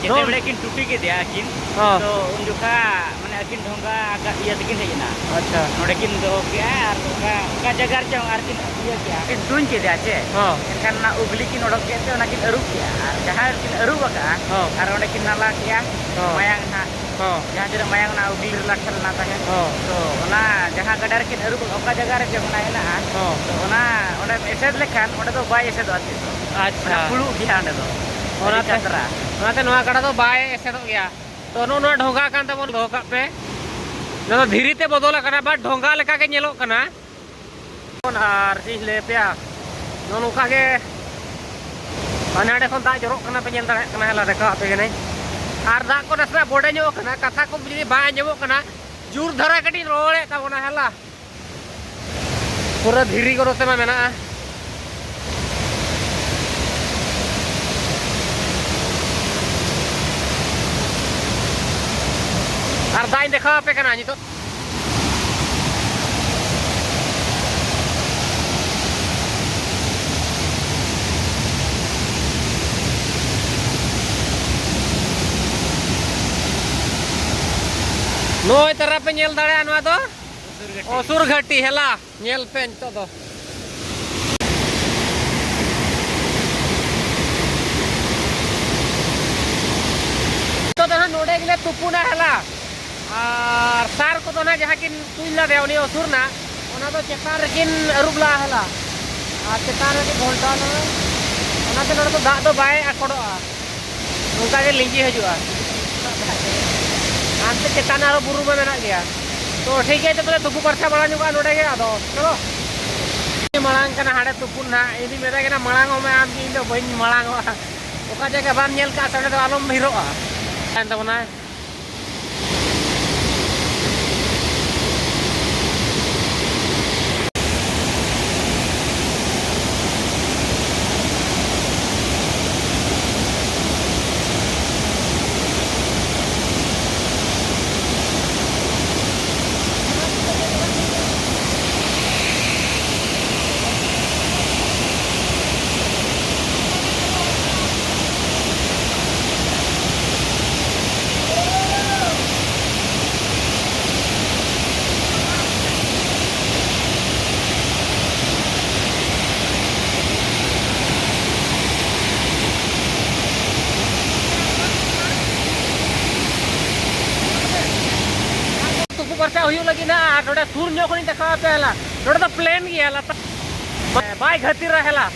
ᱡᱮᱛᱮ ᱱᱚᱣᱟ ᱵᱮᱲᱮ ᱠᱤᱱ ᱴᱩᱴᱤ ᱠᱮᱫᱮᱭᱟ ᱟᱹᱠᱤᱱ, ᱦᱚᱸ᱾ ᱛᱚ ᱩᱱ ᱡᱚᱠᱷᱟ ᱢᱟᱱᱮ ᱟᱹᱠᱤᱱ ᱰᱷᱚᱸᱜᱟ ᱟᱠᱟᱫ ᱤᱭᱟᱹ ᱛᱮᱠᱤᱱ ᱦᱮᱡ ᱮᱱᱟ᱾ ᱟᱪᱪᱷᱟ᱾ ᱱᱚᱸᱰᱮ ᱠᱤᱱ ᱫᱚᱦᱚ ᱠᱮᱜᱼᱟ ᱟᱨ ᱚᱠᱟ, ᱚᱠᱟ ᱡᱟᱭᱜᱟ ᱨᱮᱪᱚᱝ ᱟᱨ ᱠᱤᱱ ᱤᱭᱟᱹ ᱠᱮᱜᱼᱟ, ᱠᱤᱱ ᱛᱩᱧ ᱠᱮᱫᱮᱭᱟ ᱪᱮ? ᱦᱚᱸ᱾ ᱮᱱᱠᱷᱟᱱ ᱚᱱᱟ ᱩᱜᱽᱞᱤ ᱠᱤᱱ ᱚᱰᱚᱠ ᱠᱮᱫ ᱛᱮ ᱚᱱᱟ ᱠᱤᱱ ᱟᱹᱨᱩᱵ ᱠᱮᱜᱼᱟ᱾ ᱟᱨ ᱡᱟᱦᱟᱸ ᱨᱮᱠᱤᱱ ᱟᱹᱨᱩᱵ ᱟᱠᱟᱜᱼᱟ, ᱦᱚᱸ᱾ ᱟᱨ ᱚᱸᱰᱮ ᱠᱤᱱ ᱱᱟᱞᱟ ᱠᱮᱜᱼᱟ, ᱦᱚᱸ᱾ ᱢᱟᱭᱟᱝ ᱱᱟᱦᱟᱜ᱾ ᱦᱚᱸ᱾ ᱡᱟᱦᱟᱸ ᱛᱤᱱᱟᱹᱜ ᱢᱟᱭᱟᱝ ᱚᱱᱟ ᱩᱜᱽᱞᱤ ᱨᱮ ᱞᱟᱴᱷᱟ ᱞᱮᱱᱟ ᱛᱟᱦᱮᱸᱫ᱾ ᱦᱚᱸ᱾ ᱛᱚ ᱚᱱᱟ ᱡᱟᱦᱟᱸ ᱜᱟᱰᱟ ᱨᱮᱠᱤᱱ ᱟᱹᱨᱩᱵ ᱟᱠᱟᱫ, ᱚᱠᱟ ᱡᱟᱭᱜᱟ ᱨᱮ ᱪᱚᱝ ᱚᱱᱟ ᱦᱮᱱᱟᱜᱼᱟ᱾ ᱦᱚᱸ᱾ ᱛᱚ ᱚᱱᱟ ᱚᱸᱰᱮᱢ ᱮᱥᱮᱫ ᱞᱮᱠᱷᱟᱱ ᱚᱸᱰᱮ ᱫᱚ ᱵᱟᱭ ᱮᱥᱮᱫᱚᱜᱼᱟ ᱛᱤᱥ ᱦᱚᱸ᱾ ᱟᱪᱪᱷᱟ᱾ ᱚᱱᱟ ᱯᱷᱩᱲᱩᱜ ᱜᱮᱭᱟ ᱚᱸᱰᱮ ᱫᱚ᱾ ᱟᱹᱰᱤ ᱚᱱᱟᱛᱮ, ᱠᱷᱟᱛᱨᱟ᱾ ᱚᱱᱟᱛᱮ ᱱᱚᱣᱟ ᱜᱟᱰᱟ ᱫᱚ ᱵᱟᱭ ᱮᱥᱮᱫᱚᱜ ᱜᱮᱭᱟ᱾ ᱛᱚ ᱱᱚᱜᱼᱚ ᱱᱚᱣᱟ ᱰᱷᱚᱸᱜᱟ ᱠᱟᱱ ᱛᱟᱵᱚᱱ, ᱫᱚᱦᱚ ᱠᱟᱜ ᱯᱮ᱾ ᱱᱚᱣᱟ ᱫᱚ ᱫᱷᱤᱨᱤ ᱛᱮ ᱵᱚᱫᱚᱞ ᱟᱠᱟᱱᱟ, but ᱰᱷᱚᱸᱜᱟ ᱞᱮᱠᱟ ᱜᱮ ᱧᱮᱞᱚᱜ ᱠᱟᱱᱟ᱾ ᱟᱨ ᱪᱮᱫ ᱤᱧ ᱞᱟᱹᱭ ᱟᱯᱮᱭᱟ, ᱱᱚᱜᱼᱚ ᱱᱚᱝᱠᱟ ᱜᱮ ᱦᱟᱱᱮ ᱦᱟᱸᱰᱮ ᱠᱷᱚᱱ ᱫᱟᱜ ᱡᱚᱨᱚᱜ ᱠᱟᱱᱟ, ᱯᱮ ᱧᱮᱞ ᱫᱟᱲᱮᱭᱟᱜ ᱠᱟᱱᱟ, ᱦᱮᱞᱟ ᱫᱮᱠᱷᱟᱣ ᱟᱯᱮ ᱠᱟᱹᱱᱟᱹᱧ᱾ ᱟᱨ ᱫᱟᱜ ᱠᱚ ᱱᱟᱥᱮᱱᱟᱜ ᱵᱚᱰᱮ ᱧᱚᱜ ᱠᱟᱱᱟ, ᱠᱟᱛᱷᱟ ᱠᱚ ᱡᱩᱫᱤ ᱵᱟᱝ ᱟᱸᱡᱚᱢᱚᱜ ᱠᱟᱱᱟ, ᱡᱳᱨ ᱫᱷᱟᱨᱟ ᱠᱟᱹᱴᱤᱡ ᱨᱚᱲᱮᱫ ᱛᱟᱵᱚᱱᱟ, ᱦᱮᱞᱟ᱾ ᱯᱩᱨᱟᱹ ᱫᱷᱤᱨᱤ ᱠᱚ ᱱᱚᱛᱮ ᱢᱟ ᱢᱮᱱᱟᱜᱼᱟ᱾ ᱟᱨ ᱫᱟᱜ ᱤᱧ ᱫᱮᱠᱷᱟᱣ ᱟᱯᱮ ᱠᱟᱱᱟ ᱱᱤᱛᱚᱜ᱾ ᱱᱚᱜᱼᱚᱭ ᱛᱟᱨᱟ ᱯᱮ ᱧᱮᱞ ᱫᱟᱲᱮᱭᱟᱜᱼᱟ, ᱱᱚᱣᱟ ᱫᱚ ᱚᱥᱩᱨ ᱜᱷᱟᱹᱴᱤ, ᱦᱮᱞᱟ᱾ ᱧᱮᱞ ᱯᱮ ᱱᱤᱛᱚᱜ ᱫᱚ᱾ ᱱᱤᱛᱚᱜ ᱫᱚ ᱦᱟᱸᱜ ᱱᱚᱰᱮ ᱜᱮᱞᱮ ᱛᱩᱯᱩᱱᱟ, ᱦᱮᱞᱟ᱾ ᱟᱨ ᱥᱟᱨ ᱠᱚᱫᱚ ᱱᱟᱜ ᱡᱟᱦᱟᱸ ᱠᱤᱱ ᱛᱩᱧ ᱞᱮᱫᱮᱭᱟ ᱩᱱᱤ ᱚᱥᱩᱨ ᱱᱟᱜ, ᱚᱱᱟ ᱫᱚ ᱪᱮᱛᱟᱱ ᱨᱮᱠᱤᱱ ᱟᱹᱨᱩᱵ ᱞᱟᱜᱼᱟ, ᱦᱮᱞᱟ᱾ ᱟᱨ ᱪᱮᱛᱟᱱ ᱨᱮᱜᱮ ᱜᱷᱚᱞᱴᱟᱣ ᱞᱮᱱᱟ, ᱚᱱᱟᱛᱮ ᱱᱚᱰᱮ ᱫᱚ ᱫᱟᱜ ᱫᱚ ᱵᱟᱭ ᱟᱠᱚᱴᱚᱜᱼᱟ᱾ ᱚᱱᱠᱟ ᱜᱮ ᱞᱤᱸᱡᱤ ᱦᱤᱡᱩᱜᱼᱟ᱾ ᱦᱟᱱᱛᱮ ᱪᱮᱛᱟᱱ ᱟᱨᱚ ᱵᱩᱨᱩ ᱢᱟ ᱢᱮᱱᱟᱜ ᱜᱮᱭᱟ᱾ ᱛᱚ ᱴᱷᱤᱠ ᱜᱮᱭᱟ, ᱛᱚᱵᱮ ᱛᱩᱯᱩ ᱯᱟᱨᱪᱟ ᱵᱟᱲᱟ ᱧᱚᱜᱚᱜᱼᱟ ᱱᱚᱰᱮ ᱜᱮ, ᱟᱫᱚ ᱪᱚᱞᱚ᱾ ᱢᱟᱲᱟᱝ ᱠᱟᱱᱟ ᱦᱟᱸᱰᱮ ᱛᱩᱯᱩᱱ ᱱᱟᱦᱟᱜ, ᱤᱧ ᱫᱩᱧ ᱢᱮᱛᱟᱭ ᱠᱟᱱᱟ, "ᱢᱟᱲᱟᱝ ᱚᱜ ᱢᱮ ᱟᱢ ᱜᱮ, ᱤᱧ ᱫᱚ ᱵᱟᱹᱧ ᱢᱟᱲᱟᱝ ᱚᱜᱼᱟ᱾" ᱚᱠᱟ ᱡᱟᱭᱜᱟ ᱵᱟᱢ ᱧᱮᱞ ᱠᱟᱜᱼᱟ ᱥᱮ ᱚᱸᱰᱮ ᱫᱚ ᱟᱞᱚᱢ ᱵᱷᱤᱲᱚᱜᱼᱟ᱾ ᱛᱟᱦᱮᱱ ᱛᱟᱵᱚᱱᱟᱭ᱾ ᱦᱩᱭᱩᱜ ᱞᱟᱹᱜᱤᱫ ᱱᱟ, ᱟᱨ ᱱᱚᱰᱮ ᱥᱩᱨ ᱧᱚᱜ ᱠᱷᱚᱱᱤᱧ ᱫᱮᱠᱷᱟᱣ ᱟᱯᱮᱭᱟ ᱦᱮᱞᱟ᱾ ᱱᱚᱰᱮ ᱫᱚ ᱯᱞᱮᱱ ᱜᱮᱭᱟ, ᱞᱟᱛᱟᱨ ᱵᱟᱭ ᱜᱷᱟᱹᱛᱤᱨᱟ ᱦᱮᱞᱟ᱾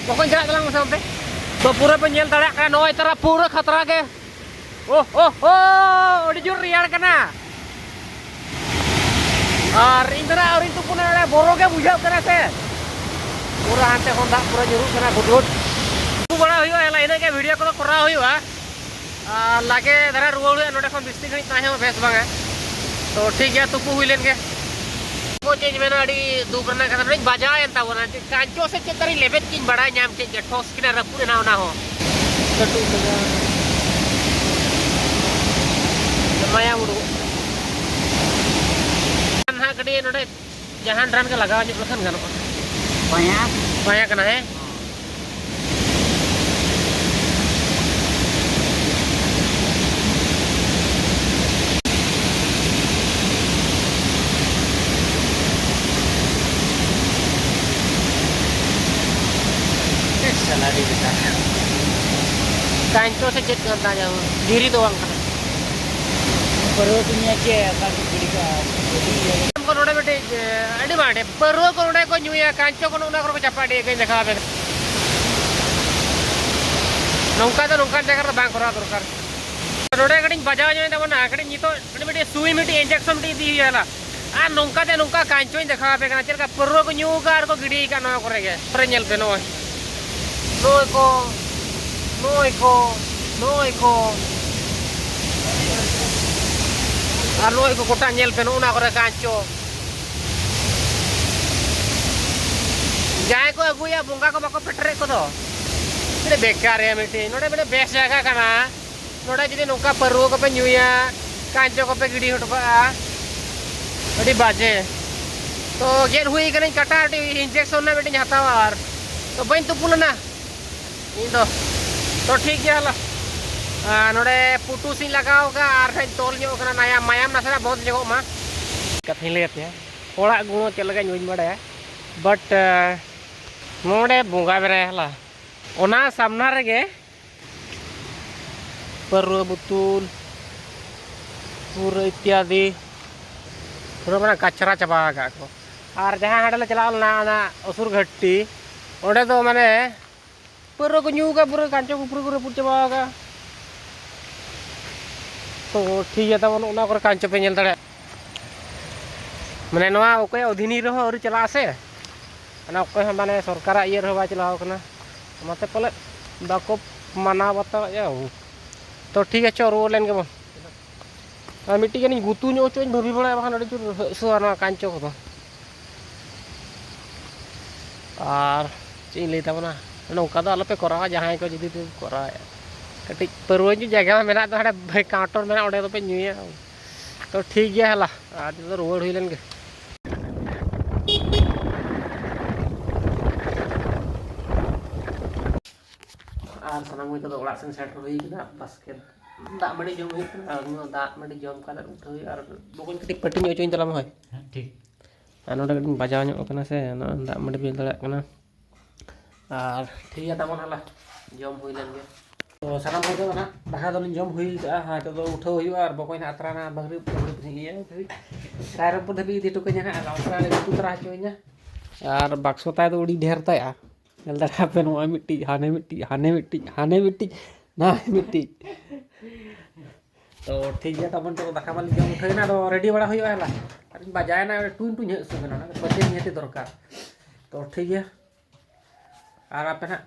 ᱵᱚᱠᱚᱧ, ᱪᱟᱞᱟᱜ ᱛᱟᱞᱟᱝ ᱢᱮᱥᱮ ᱚᱱᱛᱮ᱾ ᱛᱚ ᱯᱩᱨᱟᱹ ᱯᱮ ᱧᱮᱞ ᱫᱟᱲᱮᱭᱟᱜ ᱠᱟᱱᱟ, ᱱᱚᱜᱼᱚᱭ ᱛᱟᱨᱟ ᱯᱩᱨᱟᱹ ᱠᱷᱟᱛᱨᱟ ᱜᱮ᱾ ᱳᱦ, ᱳᱦ, ᱳᱦ, ᱟᱹᱰᱤ ᱡᱳᱨ ᱨᱮᱭᱟᱲ ᱠᱟᱱᱟ᱾ ᱟᱨ ᱤᱧ ᱫᱚ ᱱᱟᱜ ᱟᱹᱣᱨᱤᱧ ᱛᱩᱯᱩᱱᱟ, ᱱᱚᱰᱮ ᱵᱚᱨᱚ ᱜᱮ ᱵᱩᱡᱷᱟᱹᱜ ᱠᱟᱱᱟ ᱥᱮ᱾ ᱯᱩᱨᱟᱹ ᱦᱟᱱᱛᱮ ᱠᱷᱚᱱ ᱫᱟᱜ ᱯᱩᱨᱟᱹ ᱧᱩᱨᱩᱜ ᱠᱟᱱᱟ, ᱜᱩᱰ ᱜᱩᱰ᱾ ᱛᱩᱯᱩ ᱵᱟᱲᱟ ᱦᱩᱭᱩᱜᱼᱟ, ᱦᱮᱞᱟ, ᱤᱱᱟᱹᱜ ᱜᱮ ᱵᱷᱤᱰᱤᱭᱳ ᱠᱚᱫᱚ ᱠᱚᱨᱟᱣ ᱦᱩᱭᱩᱜᱼᱟ᱾ ᱟᱨ ᱞᱟᱜᱮ ᱫᱷᱟᱨᱟ ᱨᱩᱣᱟᱹᱲ ᱦᱩᱭᱩᱜᱼᱟ, ᱱᱚᱰᱮ ᱠᱷᱚᱱ ᱵᱮᱥᱤ ᱜᱷᱟᱹᱲᱤᱡ ᱛᱟᱦᱮᱸ ᱦᱚᱸ ᱵᱮᱥ ᱵᱟᱝᱟ᱾ ᱛᱚ ᱴᱷᱤᱠ ᱜᱮᱭᱟ, ᱛᱩᱯᱩ ᱦᱩᱭ ᱞᱮᱱ ᱜᱮ᱾ ᱪᱮᱫ ᱤᱧ ᱢᱮᱱᱟ, ᱟᱹᱰᱤ ᱫᱩᱠ ᱨᱮᱱᱟᱜ ᱠᱟᱛᱷᱟ, ᱱᱚᱰᱮᱧ ᱵᱟᱡᱟᱣ ᱮᱱ ᱛᱟᱵᱚᱱᱟ᱾ ᱪᱮᱫ ᱠᱟᱧᱪᱚ ᱥᱮ ᱪᱮᱫ ᱛᱟᱨᱤᱧ ᱞᱮᱵᱮᱫ ᱠᱤᱧ ᱵᱟᱲᱟᱭ ᱧᱟᱢ ᱠᱮᱫ ᱜᱮ, ᱴᱷᱚᱥ ᱠᱤᱱᱟ ᱨᱟᱹᱯᱩᱫ ᱮᱱᱟ ᱚᱱᱟ ᱦᱚᱸ᱾ ᱠᱟᱹᱴᱩᱵ ᱠᱟᱱᱟ᱾ ᱢᱟᱭᱟᱢ ᱩᱰᱩᱠᱚᱜ ᱠᱟᱱᱟ᱾ ᱱᱟᱦᱟᱜ ᱠᱟᱹᱴᱤᱡ ᱱᱚᱰᱮ ᱡᱟᱦᱟᱱ ᱨᱟᱱ ᱜᱮ ᱞᱟᱜᱟᱣ ᱧᱚᱜ ᱞᱮᱠᱷᱟᱱ ᱜᱟᱱᱚᱜᱼᱟ᱾ ᱵᱟᱭᱟ? ᱵᱟᱭᱟ ᱠᱟᱱᱟ, ᱦᱮᱸ? ᱥᱟᱞᱟ ᱟᱹᱰᱤ ᱵᱮᱠᱟᱨ᱾ ᱠᱟᱧᱪᱚ ᱥᱮ ᱪᱮᱫ ᱠᱟᱱ ᱛᱟᱭᱟ? ᱫᱷᱤᱨᱤ ᱫᱚ ᱵᱟᱝ ᱠᱟᱱᱟ᱾ ᱯᱟᱹᱨᱣᱟᱹ ᱠᱚ ᱧᱩᱭᱟ ᱪᱮ ᱚᱠᱟ ᱠᱚ ᱜᱤᱰᱤ ᱠᱟᱜᱼᱟ? ᱠᱚ ᱱᱚᱰᱮ ᱢᱤᱫᱴᱤᱡ, ᱮ, ᱟᱹᱰᱤ ᱢᱟᱨᱟᱝ ᱯᱟᱹᱨᱣᱟᱹ ᱠᱚ ᱱᱚᱰᱮ ᱠᱚ ᱧᱩᱭᱟ, ᱠᱟᱧᱪᱚ ᱠᱚ ᱱᱚᱜᱼᱚ ᱱᱚᱣᱟ ᱠᱚᱨᱮ ᱠᱚ ᱪᱟᱯᱟᱫ ᱤᱫᱤᱭᱟ, ᱠᱟᱹᱧ ᱫᱮᱠᱷᱟᱣ ᱟᱯᱮ ᱠᱟᱱᱟ᱾ ᱱᱚᱝᱠᱟ ᱫᱚ ᱱᱚᱝᱠᱟᱱ ᱡᱟᱭᱜᱟ ᱨᱮ ᱵᱟᱝ ᱠᱚᱨᱟᱣ ᱫᱚᱨᱠᱟᱨ᱾ ᱱᱚᱰᱮ ᱠᱟᱹᱴᱤᱡ ᱵᱟᱡᱟᱣ ᱧᱚᱜ ᱮᱱ ᱛᱟᱵᱚᱱᱟ, ᱠᱟᱹᱴᱤᱡ ᱱᱤᱛᱚᱜ ᱠᱟᱹᱴᱤᱡ ᱢᱤᱫᱴᱤᱡ ᱥᱩᱭ, ᱢᱤᱫᱴᱤᱡ ᱤᱧᱡᱮᱠᱥᱚᱱ ᱢᱤᱫᱴᱤᱡ ᱤᱫᱤ ᱦᱩᱭᱩᱜᱼᱟ᱾ ᱟᱨ ᱱᱚᱝᱠᱟ ᱛᱮ ᱱᱚᱝᱠᱟ ᱠᱟᱧᱪᱚᱧ ᱫᱮᱠᱷᱟᱣ ᱟᱯᱮ ᱠᱟᱱᱟ, ᱪᱮᱫ ᱞᱮᱠᱟ ᱯᱟᱹᱨᱣᱟᱹ ᱠᱚ ᱧᱩ ᱟᱠᱟᱫ ᱟᱨ ᱠᱚ ᱜᱤᱰᱤ ᱟᱠᱟᱫ ᱱᱚᱣᱟ ᱠᱚᱨᱮ ᱜᱮ᱾ ᱠᱚᱨᱮ ᱧᱮᱞ ᱯᱮ, ᱱᱚᱜᱼᱚᱭ, ᱱᱚᱜᱼᱚᱭ ᱠᱚ, ᱱᱚᱜᱼᱚᱭ ᱠᱚ, ᱱᱚᱜᱼᱚᱭ ᱠᱚ, ᱟᱨ ᱱᱚᱜᱼᱚᱭ ᱠᱚ ᱜᱚᱴᱟ ᱧᱮᱞ ᱯᱮ, ᱱᱚᱜᱼᱚ ᱱᱚᱣᱟ ᱠᱚᱨᱮ ᱠᱟᱧᱪᱚ᱾ ᱡᱟᱦᱟᱸᱭ ᱠᱚ ᱟᱹᱜᱩᱭᱟ, ᱵᱚᱸᱜᱟ ᱠᱚ ᱵᱟᱠᱚ ᱯᱮᱴᱮᱨᱮᱫ ᱠᱚᱫᱚ᱾ ᱢᱤᱫᱴᱮᱱ ᱵᱮᱠᱟᱨ ᱨᱮᱭᱟᱜ ᱢᱤᱫᱴᱮᱱ, ᱱᱚᱰᱮ ᱢᱤᱫᱴᱮᱱ ᱵᱮᱥ ᱡᱟᱭᱜᱟ ᱠᱟᱱᱟ᱾ ᱱᱚᱰᱮ ᱡᱩᱫᱤ ᱱᱚᱝᱠᱟ ᱯᱟᱹᱨᱣᱟᱹ ᱠᱚᱯᱮ ᱧᱩᱭᱟ, ᱠᱟᱧᱪᱚ ᱠᱚᱯᱮ ᱜᱤᱰᱤ ᱦᱚᱴᱚ ᱠᱟᱜᱼᱟ, ᱟᱹᱰᱤ ᱵᱟᱡᱮ᱾ ᱛᱚ ᱜᱮᱫ ᱦᱩᱭ ᱠᱟᱹᱱᱟᱹᱧ ᱠᱟᱴᱟ, ᱟᱹᱰᱤ ᱤᱧᱡᱮᱠᱥᱚᱱ ᱨᱮᱱᱟᱜ ᱢᱤᱫᱴᱮᱱ ᱦᱟᱛᱟᱣᱟ, ᱟᱨ ᱛᱚ ᱵᱟᱹᱧ ᱛᱩᱯᱩ ᱞᱮᱱᱟ ᱤᱧ ᱫᱚ᱾ ᱛᱚ ᱴᱷᱤᱠ ᱜᱮᱭᱟ ᱦᱟᱞᱟ᱾ ᱟᱨ ᱱᱚᱰᱮ ᱯᱩᱴᱩᱥ ᱤᱧ ᱞᱟᱜᱟᱣ ᱠᱟᱜᱼᱟ, ᱟᱨ ᱦᱟᱸᱜ ᱤᱧ ᱛᱚᱞ ᱧᱚᱜ ᱠᱟᱱᱟ, ᱱᱟᱭᱟ ᱢᱟᱭᱟᱢ ᱱᱟᱥᱮᱱᱟᱜ ᱵᱚᱱᱫ ᱧᱚᱜᱚᱜ ᱢᱟ᱾ ᱠᱟᱛᱷᱟᱧ ᱞᱟᱹᱭ ᱟᱯᱮᱭᱟ, ᱦᱚᱲᱟᱜ ᱜᱩᱬᱚ ᱪᱮᱫ ᱞᱮᱠᱟᱧ ᱵᱟᱹᱧ ᱵᱟᱲᱟᱭᱟ, ᱵᱟᱴ ᱱᱚᱰᱮ ᱵᱚᱸᱜᱟ ᱢᱮᱱᱟᱭᱟ ᱦᱟᱞᱟ, ᱚᱱᱟ ᱥᱟᱢᱱᱟ ᱨᱮᱜᱮ ᱯᱟᱹᱨᱣᱟᱹ ᱵᱳᱛᱳᱞ ᱯᱩᱨᱟᱹ ᱤᱛᱭᱟᱫᱤ᱾ ᱯᱩᱨᱟᱹ ᱢᱟᱱᱮ ᱠᱟᱪᱨᱟ ᱪᱟᱵᱟ ᱟᱠᱟᱫ ᱠᱚ᱾ ᱟᱨ ᱡᱟᱦᱟᱸ ᱦᱟᱸᱰᱮ ᱞᱮ ᱪᱟᱞᱟᱣ ᱞᱮᱱᱟ, ᱚᱱᱟ ᱩᱥᱩᱨ ᱜᱷᱟᱹᱴᱤ, ᱚᱸᱰᱮ ᱫᱚ ᱢᱟᱱᱮ ᱯᱟᱹᱣᱨᱟᱹ ᱠᱚ ᱧᱩ ᱟᱠᱟᱫ, ᱯᱩᱨᱟᱹ ᱠᱟᱧᱪᱚ ᱠᱚ ᱯᱩᱨᱟᱹ ᱠᱚ ᱨᱟᱹᱯᱩᱫ ᱪᱟᱵᱟ ᱟᱠᱟᱫᱼᱟ᱾ ᱛᱚ ᱴᱷᱤᱠ ᱜᱮᱭᱟ, ᱛᱟᱵᱚᱱ ᱚᱱᱟ ᱠᱚᱨᱮ ᱠᱟᱧᱪᱚ ᱯᱮ ᱧᱮᱞ ᱫᱟᱲᱮᱭᱟᱜᱼᱟ᱾ ᱢᱟᱱᱮ ᱱᱚᱣᱟ ᱚᱠᱚᱭᱟᱜ ᱚᱫᱷᱤᱱᱤ ᱨᱮᱦᱚᱸ ᱟᱹᱣᱨᱤ ᱪᱟᱞᱟᱜᱼᱟ ᱥᱮ, ᱚᱱᱟ ᱚᱠᱚᱭ ᱦᱚᱸ ᱢᱟᱱᱮ ᱥᱚᱨᱠᱟᱨᱟᱜ ᱤᱭᱟᱹ ᱨᱮᱦᱚᱸ ᱵᱟᱭ ᱪᱟᱞᱟᱣ ᱠᱟᱱᱟ, ᱚᱱᱟᱛᱮ ᱯᱟᱞᱮᱫ ᱵᱟᱠᱚ ᱢᱟᱱᱟᱣ ᱵᱟᱛᱟᱣᱮᱫᱼᱟ᱾ ᱛᱚ ᱴᱷᱤᱠ ᱟᱪᱷᱮ, ᱨᱩᱣᱟᱹᱲ ᱞᱮᱱ ᱜᱮᱵᱚᱱ᱾ ᱟᱨ ᱢᱤᱫᱴᱤᱡ ᱜᱟᱱᱤᱧ ᱜᱩᱛᱩ ᱧᱚᱜ ᱦᱚᱪᱚᱧ ᱵᱷᱟᱹᱵᱤ ᱵᱟᱲᱟᱭᱟ, ᱵᱟᱠᱷᱟᱱ ᱟᱹᱰᱤ ᱡᱳᱨ ᱦᱟᱹᱥᱩᱣᱟ ᱱᱚᱣᱟ ᱠᱟᱧᱪᱚ ᱠᱚᱫᱚ᱾ ᱟᱨ ᱪᱮᱫ ᱤᱧ ᱞᱟᱹᱭ ᱛᱟᱵᱚᱱᱟ, ᱱᱚᱝᱠᱟ ᱫᱚ ᱟᱞᱚᱯᱮ ᱠᱚᱨᱟᱣᱟ, ᱡᱟᱦᱟᱸᱭ ᱠᱚ ᱡᱩᱫᱤ ᱯᱮ ᱠᱚᱨᱟᱣᱮᱫᱼᱟ᱾ ᱠᱟᱹᱴᱤᱡ ᱯᱟᱹᱨᱣᱟᱹ ᱧᱩ ᱡᱟᱭᱜᱟ ᱢᱟ ᱢᱮᱱᱟᱜ ᱫᱚ, ᱦᱟᱸᱰᱮ ᱠᱟᱣᱴᱚᱨ ᱢᱮᱱᱟᱜᱼᱟ, ᱚᱸᱰᱮ ᱫᱚᱯᱮ ᱧᱩᱭᱟ᱾ ᱛᱚ ᱴᱷᱤᱠ ᱜᱮᱭᱟ, ᱦᱮᱞᱟ, ᱟᱨ ᱱᱤᱛᱚᱜ ᱫᱚ ᱨᱩᱣᱟᱹᱲ ᱦᱩᱭ ᱞᱮᱱ ᱜᱮ᱾ ᱟᱨ ᱥᱟᱱᱟᱢ ᱠᱚ ᱱᱤᱛᱚᱜ ᱫᱚ ᱚᱲᱟᱜ ᱥᱮᱱ ᱥᱮᱴᱮᱨ ᱦᱩᱭ ᱠᱟᱱᱟ᱾ ᱵᱟᱥᱠᱮ ᱫᱟᱜ ᱢᱟᱹᱰᱤ ᱡᱚᱢ ᱦᱩᱭᱩᱜ ᱠᱟᱱᱟ᱾ ᱟᱨ ᱱᱚᱣᱟ ᱫᱟᱜ ᱢᱟᱹᱰᱤ ᱡᱚᱢ ᱠᱟᱛᱮ ᱩᱴᱷᱟᱹᱣ ᱦᱩᱭᱩᱜᱼᱟ᱾ ᱟᱨ ᱵᱚᱠᱚᱧ ᱠᱟᱹᱴᱤᱡ ᱯᱟᱹᱴᱤ ᱧᱚᱜ ᱦᱚᱪᱚᱧ ᱛᱟᱞᱟᱝ ᱢᱮ, ᱦᱳᱭ᱾ ᱦᱮᱸ, ᱴᱷᱤᱠ᱾ ᱟᱨ ᱱᱚᱰᱮ ᱠᱟᱹᱴᱤᱡ ᱵᱟᱡᱟᱣ ᱧᱚᱜ ᱠᱟᱱᱟ ᱥᱮ, ᱱᱚᱣᱟ ᱫᱟᱜ ᱢᱟᱹᱰᱤ ᱵᱟᱹᱧ ᱫᱟᱲᱮᱭᱟᱜ ᱠᱟᱱᱟ᱾ ᱟᱨ ᱴᱷᱤᱠ ᱜᱮᱭᱟ, ᱛᱟᱵᱚᱱ ᱦᱟᱞᱟ ᱡᱚᱢ ᱦᱩᱭ ᱞᱮᱱ ᱜᱮ᱾ ᱛᱚ ᱥᱟᱱᱟᱢ ᱦᱚᱲ ᱫᱚ ᱱᱟᱦᱟᱜ ᱫᱟᱠᱟ ᱫᱚᱞᱤᱧ ᱡᱚᱢ ᱦᱩᱭ ᱠᱟᱜᱼᱟ᱾ ᱦᱮᱸ, ᱱᱤᱛᱚᱜ ᱫᱚ ᱩᱴᱷᱟᱹᱣ ᱦᱩᱭᱩᱜᱼᱟ᱾ ᱟᱨ ᱵᱚᱠᱚᱧ ᱱᱟᱦᱟᱜ ᱟᱛᱨᱟ ᱱᱟᱦᱟᱜ ᱵᱟᱝᱨᱤ ᱵᱟᱝᱨᱤ ᱯᱤᱪᱷᱤ ᱤᱭᱟᱹ ᱫᱷᱟᱹᱵᱤᱡ, ᱨᱟᱭᱨᱚᱝᱯᱩᱨ ᱫᱷᱟᱹᱵᱤᱡ ᱤᱫᱤ ᱦᱚᱴᱚ ᱠᱟᱹᱧᱟ ᱱᱟᱦᱟᱜ᱾ ᱟᱨ ᱚᱱᱛᱮ ᱨᱮ ᱜᱩᱛᱩ ᱛᱚᱨᱟ ᱦᱚᱪᱚ ᱤᱧᱟ᱾ ᱟᱨ ᱵᱟᱠᱥᱚ ᱛᱟᱭ ᱫᱚ ᱟᱹᱰᱤ ᱰᱷᱮᱨ ᱛᱟᱭᱟ᱾ ᱧᱮᱞ ᱫᱟᱲᱮᱭᱟᱜ ᱯᱮ, ᱱᱚᱜᱼᱚᱭ ᱢᱤᱫᱴᱤᱡ, ᱦᱟᱱᱮ ᱢᱤᱫᱴᱤᱡ, ᱦᱟᱱᱮ ᱢᱤᱫᱴᱤᱡ, ᱦᱟᱱᱮ ᱢᱤᱫᱴᱤᱡ, ᱱᱟᱭ ᱢᱤᱫᱴᱤᱡ᱾ ᱛᱚ ᱴᱷᱤᱠ ᱜᱮᱭᱟ, ᱛᱟᱵᱚᱱ ᱱᱤᱛᱚᱜ ᱫᱟᱠᱟ ᱢᱟᱞᱤᱧ ᱡᱚᱢ ᱩᱴᱷᱟᱹᱣ ᱮᱱᱟ, ᱟᱫᱚ ᱨᱮᱰᱤ ᱵᱟᱲᱟ ᱦᱩᱭᱩᱜᱼᱟ ᱦᱮᱞᱟ᱾ ᱟᱨ ᱵᱟᱡᱟᱭᱮᱱᱟ, ᱴᱩᱧ ᱴᱩᱧ ᱦᱮᱡ ᱥᱩᱨ ᱮᱱᱟ, ᱚᱱᱟ ᱯᱟᱹᱛᱤ ᱱᱤᱦᱟᱹᱛᱤ ᱫᱚᱨᱠᱟᱨ᱾ ᱛᱚ ᱴᱷᱤᱠ ᱜᱮᱭᱟ, ᱟᱨ ᱟᱯᱮ ᱱᱟᱦᱟᱜ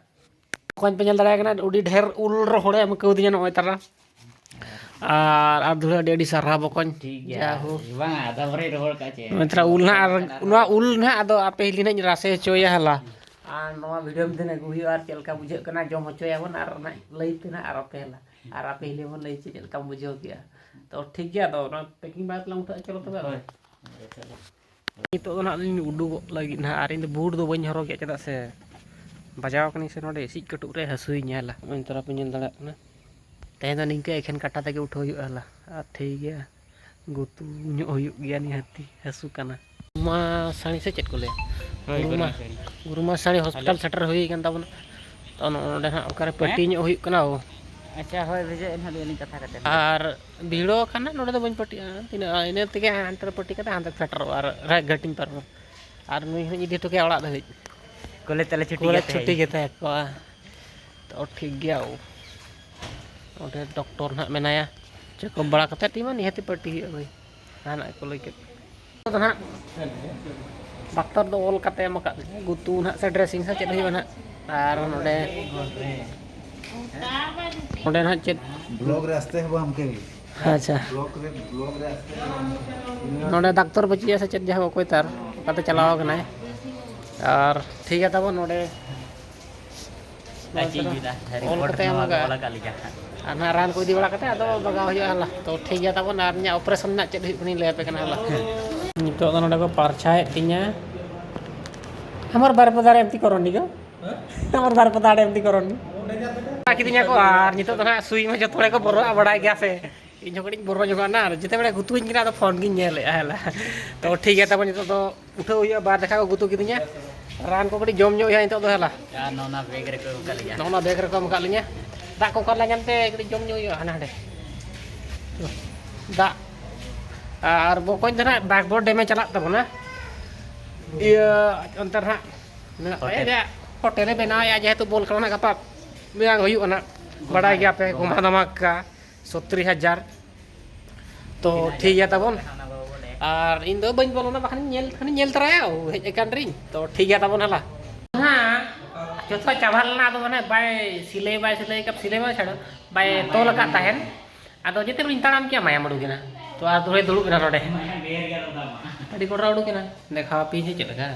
ᱚᱠᱚᱭ ᱯᱮ ᱧᱮᱞ ᱫᱟᱲᱮᱭᱟᱜ ᱠᱟᱱᱟ, ᱟᱹᱰᱤ ᱰᱷᱮᱨ ᱩᱞ ᱨᱚᱦᱚᱲᱮ ᱮᱢ ᱠᱟᱹᱣᱫᱤᱧᱟ ᱱᱚᱜᱼᱚᱭ ᱛᱟᱨᱟ᱾ ᱟᱨ ᱟᱨ ᱫᱷᱩᱲᱟᱹ ᱟᱹᱰᱤ ᱟᱹᱰᱤ ᱥᱟᱨᱦᱟᱣ ᱵᱚᱠᱚᱧ᱾ ᱴᱷᱤᱠ ᱜᱮᱭᱟ᱾ ᱡᱟᱦᱳ᱾ ᱵᱟᱝ, ᱟᱫᱚ ᱵᱟᱨᱮ ᱨᱚᱦᱚᱲ ᱠᱟᱜ ᱪᱮ᱾ ᱱᱚᱜᱼᱚᱭ ᱛᱟᱨᱟ ᱩᱞ ᱱᱟᱦᱟᱜ, ᱟᱨ ᱱᱚᱣᱟ ᱩᱞ ᱱᱟᱦᱟᱜ ᱟᱫᱚ ᱟᱯᱮ ᱦᱤᱞᱤ ᱱᱟᱦᱟᱜ ᱤᱧ ᱨᱟᱥᱮ ᱦᱚᱪᱚᱭᱟ ᱦᱮᱞᱟ᱾ ᱟᱨ ᱱᱚᱣᱟ ᱵᱷᱤᱰᱤᱭᱳ ᱢᱤᱫ ᱫᱤᱱ ᱟᱹᱜᱩ ᱦᱩᱭᱩᱜᱼᱟ, ᱟᱨ ᱪᱮᱫ ᱞᱮᱠᱟ ᱵᱩᱡᱷᱟᱹᱜ ᱠᱟᱱᱟ ᱡᱚᱢ ᱦᱚᱪᱚᱭᱟᱵᱚᱱ, ᱟᱨ ᱚᱱᱟ ᱞᱟᱹᱭ ᱯᱮ ᱱᱟᱦᱟᱜ ᱟᱨ ᱟᱯᱮ ᱦᱮᱞᱟ᱾ ᱟᱨ ᱟᱯᱮ ᱦᱤᱞᱤ ᱵᱚᱱ ᱞᱟᱹᱭ ᱪᱮᱫ ᱞᱮᱠᱟᱢ ᱵᱩᱡᱷᱟᱹᱣ ᱠᱮᱜᱼᱟ᱾ ᱛᱚ ᱴᱷᱤᱠ ᱜᱮᱭᱟ, ᱟᱫᱚ ᱚᱱᱟ ᱯᱮᱠᱤᱝ ᱵᱟᱲᱟ ᱛᱮᱞᱟᱝ ᱩᱴᱷᱟᱹᱜᱼᱟ, ᱪᱚᱞᱚ ᱛᱚᱵᱮ ᱟᱫᱚ᱾ ᱦᱳᱭ᱾ ᱱᱤᱛᱚᱜ ᱫᱚ ᱱᱟᱦᱟᱜ ᱞᱤᱧ ᱩᱰᱩᱠᱚᱜ ᱞᱟᱹᱜᱤᱫ ᱱᱟᱦᱟᱜ, ᱟᱨ ᱤᱧ ᱫᱚ ᱵᱩᱴ ᱫᱚ ᱵᱟᱹᱧ ᱦᱚᱨᱚᱜᱮᱫ, ᱪᱮᱫᱟᱜ ᱥᱮ ᱵᱟᱡᱟᱣ ᱠᱟᱹᱱᱟᱹᱧ ᱥᱮ ᱱᱚᱰᱮ ᱤᱥᱤᱡ ᱠᱟᱹᱴᱩᱵ ᱨᱮ ᱦᱟᱹᱥᱩᱭᱤᱧᱟ ᱦᱮᱞᱟ᱾ ᱱᱚᱜᱼᱚᱭ ᱱᱮᱛᱟᱨ ᱯᱮ ᱧᱮᱞ ᱫᱟᱲᱮᱭᱟᱜ ᱠᱟᱱᱟ, ᱛᱮᱦᱮᱧ ᱫᱚ ᱱᱤᱝᱠᱟᱹ ᱮᱠᱷᱮᱱ ᱠᱟᱴᱟ ᱛᱮᱜᱮ ᱩᱴᱷᱟᱹᱣ ᱦᱩᱭᱩᱜᱼᱟ ᱦᱮᱞᱟ᱾ ᱟᱨ ᱴᱷᱤᱠ ᱜᱮᱭᱟ, ᱜᱩᱛᱩ ᱧᱚᱜ ᱦᱩᱭᱩᱜ ᱜᱮᱭᱟ ᱱᱤᱦᱟᱹᱛᱤ, ᱦᱟᱹᱥᱩ ᱠᱟᱱᱟ᱾ ᱜᱩᱨᱩᱢᱟ ᱥᱟᱹᱲᱤ ᱥᱮ ᱪᱮᱫ ᱠᱚ ᱞᱟᱹᱭᱟ? ᱦᱳᱭ, ᱜᱩᱨᱩᱢᱟ, ᱜᱩᱨᱩᱢᱟ ᱥᱟᱹᱲᱤ᱾ ᱜᱩᱨᱩᱢᱟ ᱥᱟᱹᱲᱤ ᱦᱚᱥᱯᱤᱴᱟᱞ ᱟᱞᱮ ᱥᱮᱴᱮᱨ ᱦᱩᱭ ᱠᱟᱱ ᱛᱟᱵᱚᱱᱟ᱾ ᱛᱚ ᱱᱚᱜᱼᱚ ᱱᱚᱰᱮ ᱦᱟᱸᱜ ᱚᱠᱟᱨᱮ ᱯᱟᱹᱴᱤ ᱦᱮᱸ? ᱧᱚᱜ ᱦᱩᱭᱩᱜ ᱠᱟᱱᱟ, ᱳ᱾ ᱟᱪᱪᱷᱟ, ᱦᱳᱭ, ᱵᱷᱮᱡᱟ ᱮᱱ ᱦᱟᱸᱜ ᱞᱤᱧ ᱠᱟᱛᱷᱟ ᱠᱟᱛᱮ᱾ ᱟᱨ ᱵᱷᱤᱲᱚ ᱠᱟᱱᱟ ᱱᱚᱰᱮ ᱫᱚ ᱵᱟᱹᱧ ᱯᱟᱹᱴᱤᱜᱼᱟ, ᱛᱤᱱᱟᱹᱜ ᱤᱱᱟᱹ ᱛᱮᱜᱮ ᱦᱟᱱᱛᱮ ᱨᱮ ᱯᱟᱹᱴᱤ ᱠᱟᱛᱮ ᱦᱟᱱᱛᱮ ᱥᱮᱴᱮᱨᱚᱜᱼᱟ ᱟᱨ ᱨᱟᱭᱜᱚᱸᱡᱽ ᱤᱧ ᱯᱟᱨᱚᱢᱟ᱾ ᱟᱨ ᱱᱩᱭ ᱦᱚᱸᱧ ᱤᱫᱤ ᱦᱚᱴᱚ ᱠᱟᱭᱟ ᱚᱲᱟᱜ ᱫᱷᱟᱹᱵᱤᱡ᱾ ᱠᱚᱞᱮᱡᱽ ᱛᱟᱞᱮ ᱪᱷᱩᱴᱤ ᱠᱚᱞᱮᱡᱽ ᱜᱮ ᱛᱟᱦᱮᱸᱭ᱾ ᱪᱷᱩᱴᱤ ᱜᱮ ᱛᱟᱦᱮᱸ ᱠᱚᱜᱼᱟ᱾ ᱛᱚ ᱴᱷᱤᱠ ᱜᱮᱭᱟ, ᱚᱸᱰᱮ ᱰᱚᱠᱴᱚᱨ ᱱᱟᱦᱟᱜ ᱢᱮᱱᱟᱭᱟ, ᱪᱮᱠᱟᱯ ᱵᱟᱲᱟ ᱠᱟᱛᱮᱫ ᱛᱤᱧ ᱢᱟ ᱱᱤᱦᱟᱹᱛᱤ ᱯᱟᱹᱴᱤ ᱦᱩᱭᱩᱜᱼᱟ ᱵᱷᱟᱹᱭ᱾ ᱡᱟᱦᱟᱱᱟᱜ ᱠᱚ ᱞᱟᱹᱭ ᱠᱮᱫ᱾ ᱫᱚ ᱱᱟᱦᱟᱜ ᱰᱟᱠᱛᱟᱨ ᱫᱚ ᱚᱞ ᱠᱟᱛᱮ ᱮᱢ ᱟᱠᱟᱫ ᱞᱤᱧᱟ, ᱜᱩᱛᱩ ᱱᱟᱦᱟᱜ ᱥᱮ ᱰᱨᱮᱥᱤᱝ ᱥᱮ ᱪᱮᱫ ᱦᱩᱭᱩᱜᱼᱟ ᱱᱟᱦᱟᱜ᱾ ᱟᱨ ᱱᱚᱰᱮ, ᱱᱚᱰᱮ ᱱᱟᱦᱟᱜ ᱪᱮᱫ? ᱵᱞᱚᱠ ᱨᱮ ᱟᱥᱛᱮ ᱦᱚᱸ ᱵᱟᱢ ᱠᱟᱹᱢᱤ᱾ ᱟᱪᱪᱷᱟ᱾ ᱵᱞᱚᱠ ᱨᱮ, ᱵᱞᱚᱠ ᱨᱮ ᱟᱥᱛᱮ ᱦᱚᱸ ᱵᱟᱢ ᱠᱟᱹᱢᱤ᱾ ᱱᱚᱰᱮ ᱰᱟᱠᱛᱚᱨ ᱵᱟᱹᱪᱩᱜᱼᱟ ᱥᱮ ᱪᱮᱫ, ᱡᱟᱦᱟᱸ ᱚᱠᱚᱭ ᱛᱟᱨ ᱚᱠᱟᱛᱮ ᱪᱟᱞᱟᱣ ᱟᱠᱟᱱᱟᱭ᱾ ᱟᱨ ᱴᱷᱤᱠ ᱜᱮᱭᱟ ᱛᱟᱵᱚᱱ ᱱᱚᱰᱮ᱾ ᱟᱨ ᱪᱮᱫ ᱤᱧ ᱞᱟᱹᱭᱫᱟ? ᱚᱞ ᱨᱤᱯᱳᱨᱴ ᱠᱟᱛᱮ ᱱᱚᱣᱟ ᱮᱢ ᱜᱮ ᱠᱟᱜᱼᱟ᱾ ᱚᱞ ᱟᱠᱟᱫ ᱞᱮᱠᱟ ᱦᱟᱸᱜ᱾ ᱟᱨ ᱱᱟᱦᱟᱜ ᱨᱟᱱ ᱠᱚ ᱤᱫᱤ ᱵᱟᱲᱟ ᱠᱟᱛᱮ ᱟᱫᱚ ᱵᱟᱜᱟᱣ ᱦᱩᱭᱩᱜᱼᱟ ᱦᱟᱞᱟ᱾ ᱛᱚ ᱴᱷᱤᱠ ᱜᱮᱭᱟ ᱛᱟᱵᱚᱱ, ᱟᱨ ᱤᱧᱟᱹᱜ ᱚᱯᱟᱨᱮᱥᱚᱱ ᱨᱮᱱᱟᱜ ᱪᱮᱫ ᱦᱩᱭᱩᱜ ᱠᱟᱱᱟᱧ ᱞᱟᱹᱭ ᱟᱯᱮ ᱠᱟᱱᱟ ᱦᱟᱞᱟ᱾ ᱱᱤᱛᱚᱜ ᱫᱚ ᱱᱚᱰᱮ ᱠᱚ ᱯᱟᱨᱪᱷᱟᱭᱮᱫ ᱛᱤᱧᱟ᱾ ᱟᱢᱟᱨ ᱵᱟᱨ ᱯᱚᱫᱟ ᱨᱮ ᱮᱢᱛᱤ ᱠᱚᱨᱚᱱᱤ ᱜᱚ᱾ ᱟᱢᱟᱨ ᱵᱟᱨ ᱯᱚᱫᱟ ᱨᱮ ᱮᱢᱛᱤ ᱠᱚᱨᱚᱱᱤ᱾ ᱠᱤᱫᱤᱧᱟ ᱠᱚ, ᱟᱨ ᱱᱤᱛᱚᱜ ᱫᱚ ᱱᱟᱦᱟᱜ ᱥᱩᱭ ᱢᱟ ᱡᱚᱛᱚ ᱦᱚᱲ ᱠᱚ ᱵᱚᱨᱚᱜᱼᱟ, ᱵᱟᱲᱟᱭ ᱜᱮᱭᱟ ᱥᱮ᱾ ᱤᱧ ᱦᱚᱸ ᱠᱟᱹᱴᱤᱡ ᱵᱚᱨᱚ ᱧᱚᱜᱚᱜᱼᱟ ᱱᱟ, ᱟᱨ ᱡᱮᱛᱮ ᱵᱮᱲᱟ ᱜᱩᱛᱩᱧ ᱠᱟᱱᱟ, ᱟᱫᱚ ᱯᱷᱳᱱ ᱜᱤᱧ ᱧᱮᱞᱮᱫᱼᱟ ᱦᱮᱞᱟ᱾ ᱛᱚ ᱴᱷᱤᱠ ᱜᱮᱭᱟ ᱛᱟᱵᱚᱱ, ᱱᱤᱛᱚᱜ ᱫᱚ ᱩᱴᱷᱟᱹᱣ ᱦᱩᱭᱩᱜᱼᱟ, ᱵᱟᱨ ᱡᱟᱠᱷᱟ ᱠᱚ ᱜᱩᱛᱩ ᱠᱤᱫᱤᱧᱟ᱾ ᱨᱟᱱ ᱠᱚ ᱠᱟᱹᱴᱤᱡ ᱡᱚᱢ ᱧᱚᱜ ᱦᱩᱭᱩᱜᱼᱟ ᱱᱤᱛᱚᱜ ᱫᱚ ᱦᱮᱞᱟ᱾ ᱟᱨ ᱱᱚᱜᱼᱚ ᱱᱟ ᱵᱮᱜᱽ ᱨᱮᱠᱚ ᱮᱢ ᱠᱟᱜ ᱞᱤᱧᱟ᱾ ᱱᱚᱜᱼᱚ ᱱᱟ ᱵᱮᱜᱽ ᱨᱮᱠᱚ ᱮᱢ ᱠᱟᱜ ᱞᱤᱧᱟ᱾ ᱫᱟᱜ ᱠᱚ ᱚᱠᱟ ᱨᱮᱞᱟᱝ ᱧᱟᱢ ᱛᱮ ᱠᱟᱹᱴᱤᱡ ᱡᱚᱢ ᱧᱚᱜ ᱦᱩᱭᱩᱜᱼᱟ ᱦᱟᱱᱟ ᱦᱟᱸᱰᱮ᱾ ᱫᱟᱜ ᱟᱨ ᱵᱚᱠᱚᱧ ᱫᱚ ᱱᱟᱦᱟᱜ ᱵᱟᱜᱽᱵᱚᱲ ᱰᱮᱢᱮ ᱪᱟᱞᱟᱜ ᱛᱟᱵᱚᱱᱟ᱾ ᱤᱭᱟᱹ, ᱚᱱᱛᱮ ᱨᱮ ᱦᱟᱸᱜ ᱢᱮᱱᱟᱜ ᱛᱟᱭᱟ᱾ ᱦᱳᱴᱮᱞ᱾ ᱡᱟ, ᱦᱳᱴᱮᱞᱮ ᱵᱮᱱᱟᱣᱮᱫᱼᱟ, ᱡᱮᱦᱮᱛᱩ ᱵᱚᱞ ᱠᱷᱮᱞ ᱱᱟᱦᱟᱜ ᱜᱟᱯᱟ ᱢᱮᱭᱟᱝ ᱦᱩᱭᱩᱜᱼᱟ ᱱᱟᱦᱟᱜ᱾ ᱵᱟᱲᱟᱭ ᱜᱮᱭᱟ ᱯᱮ, ᱜᱚᱢᱦᱟ ᱫᱷᱟᱢᱟᱠᱟ᱾ ᱥᱚᱛᱛᱨᱤ ᱦᱟᱡᱟᱨ᱾ ᱛᱚ ᱴᱷᱤᱠ ᱜᱮᱭᱟ ᱛᱟᱵᱚᱱ᱾ ᱟᱨ ᱤᱧ ᱫᱚ ᱵᱟᱹᱧ ᱵᱚᱞᱚᱱᱟ, ᱵᱟᱠᱷᱟᱱᱤᱧ ᱧᱮᱞ, ᱠᱷᱟᱱᱤᱧ ᱧᱮᱞ ᱛᱚᱨᱟᱭᱟ, ᱦᱮᱡ ᱟᱠᱟᱱ ᱨᱤᱧ᱾ ᱛᱚ ᱴᱷᱤᱠ ᱜᱮᱭᱟ ᱛᱟᱵᱚᱱ ᱦᱟᱞᱟ᱾ ᱦᱮᱸ, ᱡᱚᱛᱚ ᱪᱟᱵᱟ ᱞᱮᱱᱟ, ᱟᱫᱚ ᱢᱟᱱᱮ ᱵᱟᱭ ᱥᱤᱞᱟᱹᱭ, ᱵᱟᱭ ᱥᱤᱞᱟᱹᱭ ᱟᱠᱟᱫ, ᱥᱤᱞᱟᱹᱭ ᱵᱟᱭ ᱪᱷᱟᱲᱟ, ᱵᱟᱭ ᱛᱚᱞ ᱟᱠᱟᱫ ᱛᱟᱦᱮᱱ᱾ ᱟᱫᱚ ᱡᱮᱛᱮ ᱵᱮᱲᱟᱧ ᱛᱟᱲᱟᱢ ᱠᱮᱭᱟ, ᱢᱟᱭᱟᱢ ᱩᱰᱩᱠ ᱮᱱᱟ᱾ ᱛᱚ ᱟᱨ ᱫᱩᱲᱩᱵ ᱫᱩᱲᱩᱵ ᱮᱱᱟ ᱱᱚᱰᱮ᱾ ᱟᱹᱰᱤ ᱠᱚᱰᱨᱟ ᱩᱰᱩᱠ ᱮᱱᱟ, ᱫᱮᱠᱷᱟᱣ ᱟᱯᱮᱭᱟᱹᱧ ᱥᱮ ᱪᱮᱫ ᱞᱮᱠᱟ᱾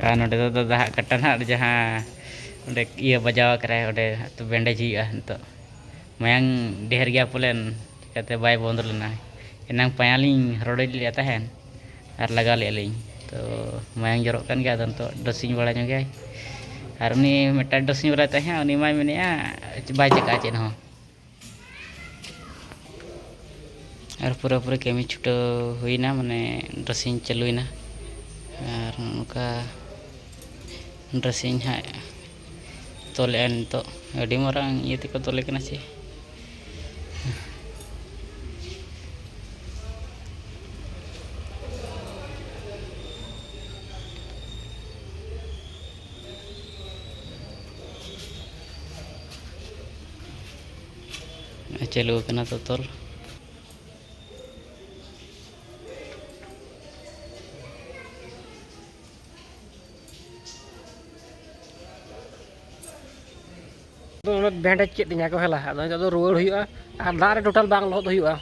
ᱟᱨ ᱱᱚᱰᱮ ᱫᱚ ᱫᱟᱫᱟ ᱦᱟᱸᱜ ᱠᱟᱴᱟ ᱱᱟᱦᱟᱜ ᱡᱟᱦᱟᱸ ᱚᱸᱰᱮ ᱤᱭᱟᱹ ᱵᱟᱡᱟᱣ ᱟᱠᱟᱫᱟᱭ, ᱚᱸᱰᱮ ᱛᱚ ᱵᱮᱱᱰᱮᱡᱽ ᱦᱩᱭᱩᱜᱼᱟ ᱱᱤᱛᱚᱜ᱾ ᱢᱟᱭᱟᱝ ᱰᱷᱮᱨ ᱜᱮᱭᱟ ᱯᱟᱞᱮᱱ, ᱪᱤᱠᱟᱹᱛᱮ ᱵᱟᱭ ᱵᱚᱱᱫᱚ ᱞᱮᱱᱟ᱾ ᱮᱱᱟᱝ ᱯᱟᱭᱟᱞᱤᱧ ᱨᱚᱰᱚᱡ ᱞᱮᱫᱼᱟ ᱛᱟᱦᱮᱱ ᱟᱨ ᱞᱟᱜᱟᱣ ᱞᱮᱫᱼᱟ ᱞᱤᱧ, ᱛᱚ ᱢᱟᱭᱟᱝ ᱡᱚᱨᱚᱜ ᱠᱟᱱ ᱜᱮᱭᱟ᱾ ᱟᱫᱚ ᱱᱤᱛᱚᱜ ᱰᱨᱮᱥᱤᱝ ᱵᱟᱲᱟ ᱧᱚᱜ ᱜᱮᱭᱟᱭ᱾ ᱟᱨ ᱩᱱᱤ ᱢᱤᱫᱴᱟᱝ ᱰᱨᱮᱥᱤᱝ ᱵᱟᱞᱟᱭ ᱛᱟᱦᱮᱸᱫ, ᱩᱱᱤ ᱢᱟᱭ ᱢᱮᱱᱮᱫᱼᱟ ᱵᱟᱭ ᱪᱤᱠᱟᱹᱜᱼᱟ ᱪᱮᱫ ᱦᱚᱸ᱾ ᱟᱨ ᱯᱩᱨᱟᱹᱯᱩᱨᱤ ᱠᱟᱹᱢᱤ ᱪᱷᱩᱴᱟᱹᱣ ᱦᱩᱭᱱᱟ, ᱢᱟᱱᱮ ᱰᱨᱮᱥᱤᱝ ᱪᱟᱹᱞᱩᱭᱮᱱᱟ᱾ ᱟᱨ ᱱᱚᱝᱠᱟ ᱰᱨᱮᱥᱤᱝ ᱦᱟᱸᱜ ᱛᱚᱞᱮᱜᱼᱟ ᱱᱤᱛᱚᱜ᱾ ᱟᱹᱰᱤ ᱢᱟᱨᱟᱝ ᱤᱭᱟᱹ ᱛᱮᱠᱚ ᱛᱚᱞᱮ ᱠᱟᱱᱟ ᱪᱮ᱾ ᱪᱟᱹᱞᱩ ᱟᱠᱟᱱᱟ ᱛᱚ ᱛᱚᱞ᱾ ᱟᱫᱚ ᱚᱱᱟ ᱵᱮᱱᱰᱮᱡᱽ ᱠᱮᱫ ᱛᱤᱧᱟᱹ ᱠᱚ ᱦᱮᱞᱟ᱾ ᱟᱫᱚ ᱱᱤᱛᱚᱜ ᱫᱚ ᱨᱩᱣᱟᱹᱲ ᱦᱩᱭᱩᱜᱼᱟ, ᱟᱨ ᱫᱟᱜ ᱨᱮ ᱴᱳᱴᱟᱞ ᱵᱟᱝ ᱞᱚᱦᱚᱫ ᱦᱩᱭᱩᱜᱼᱟ᱾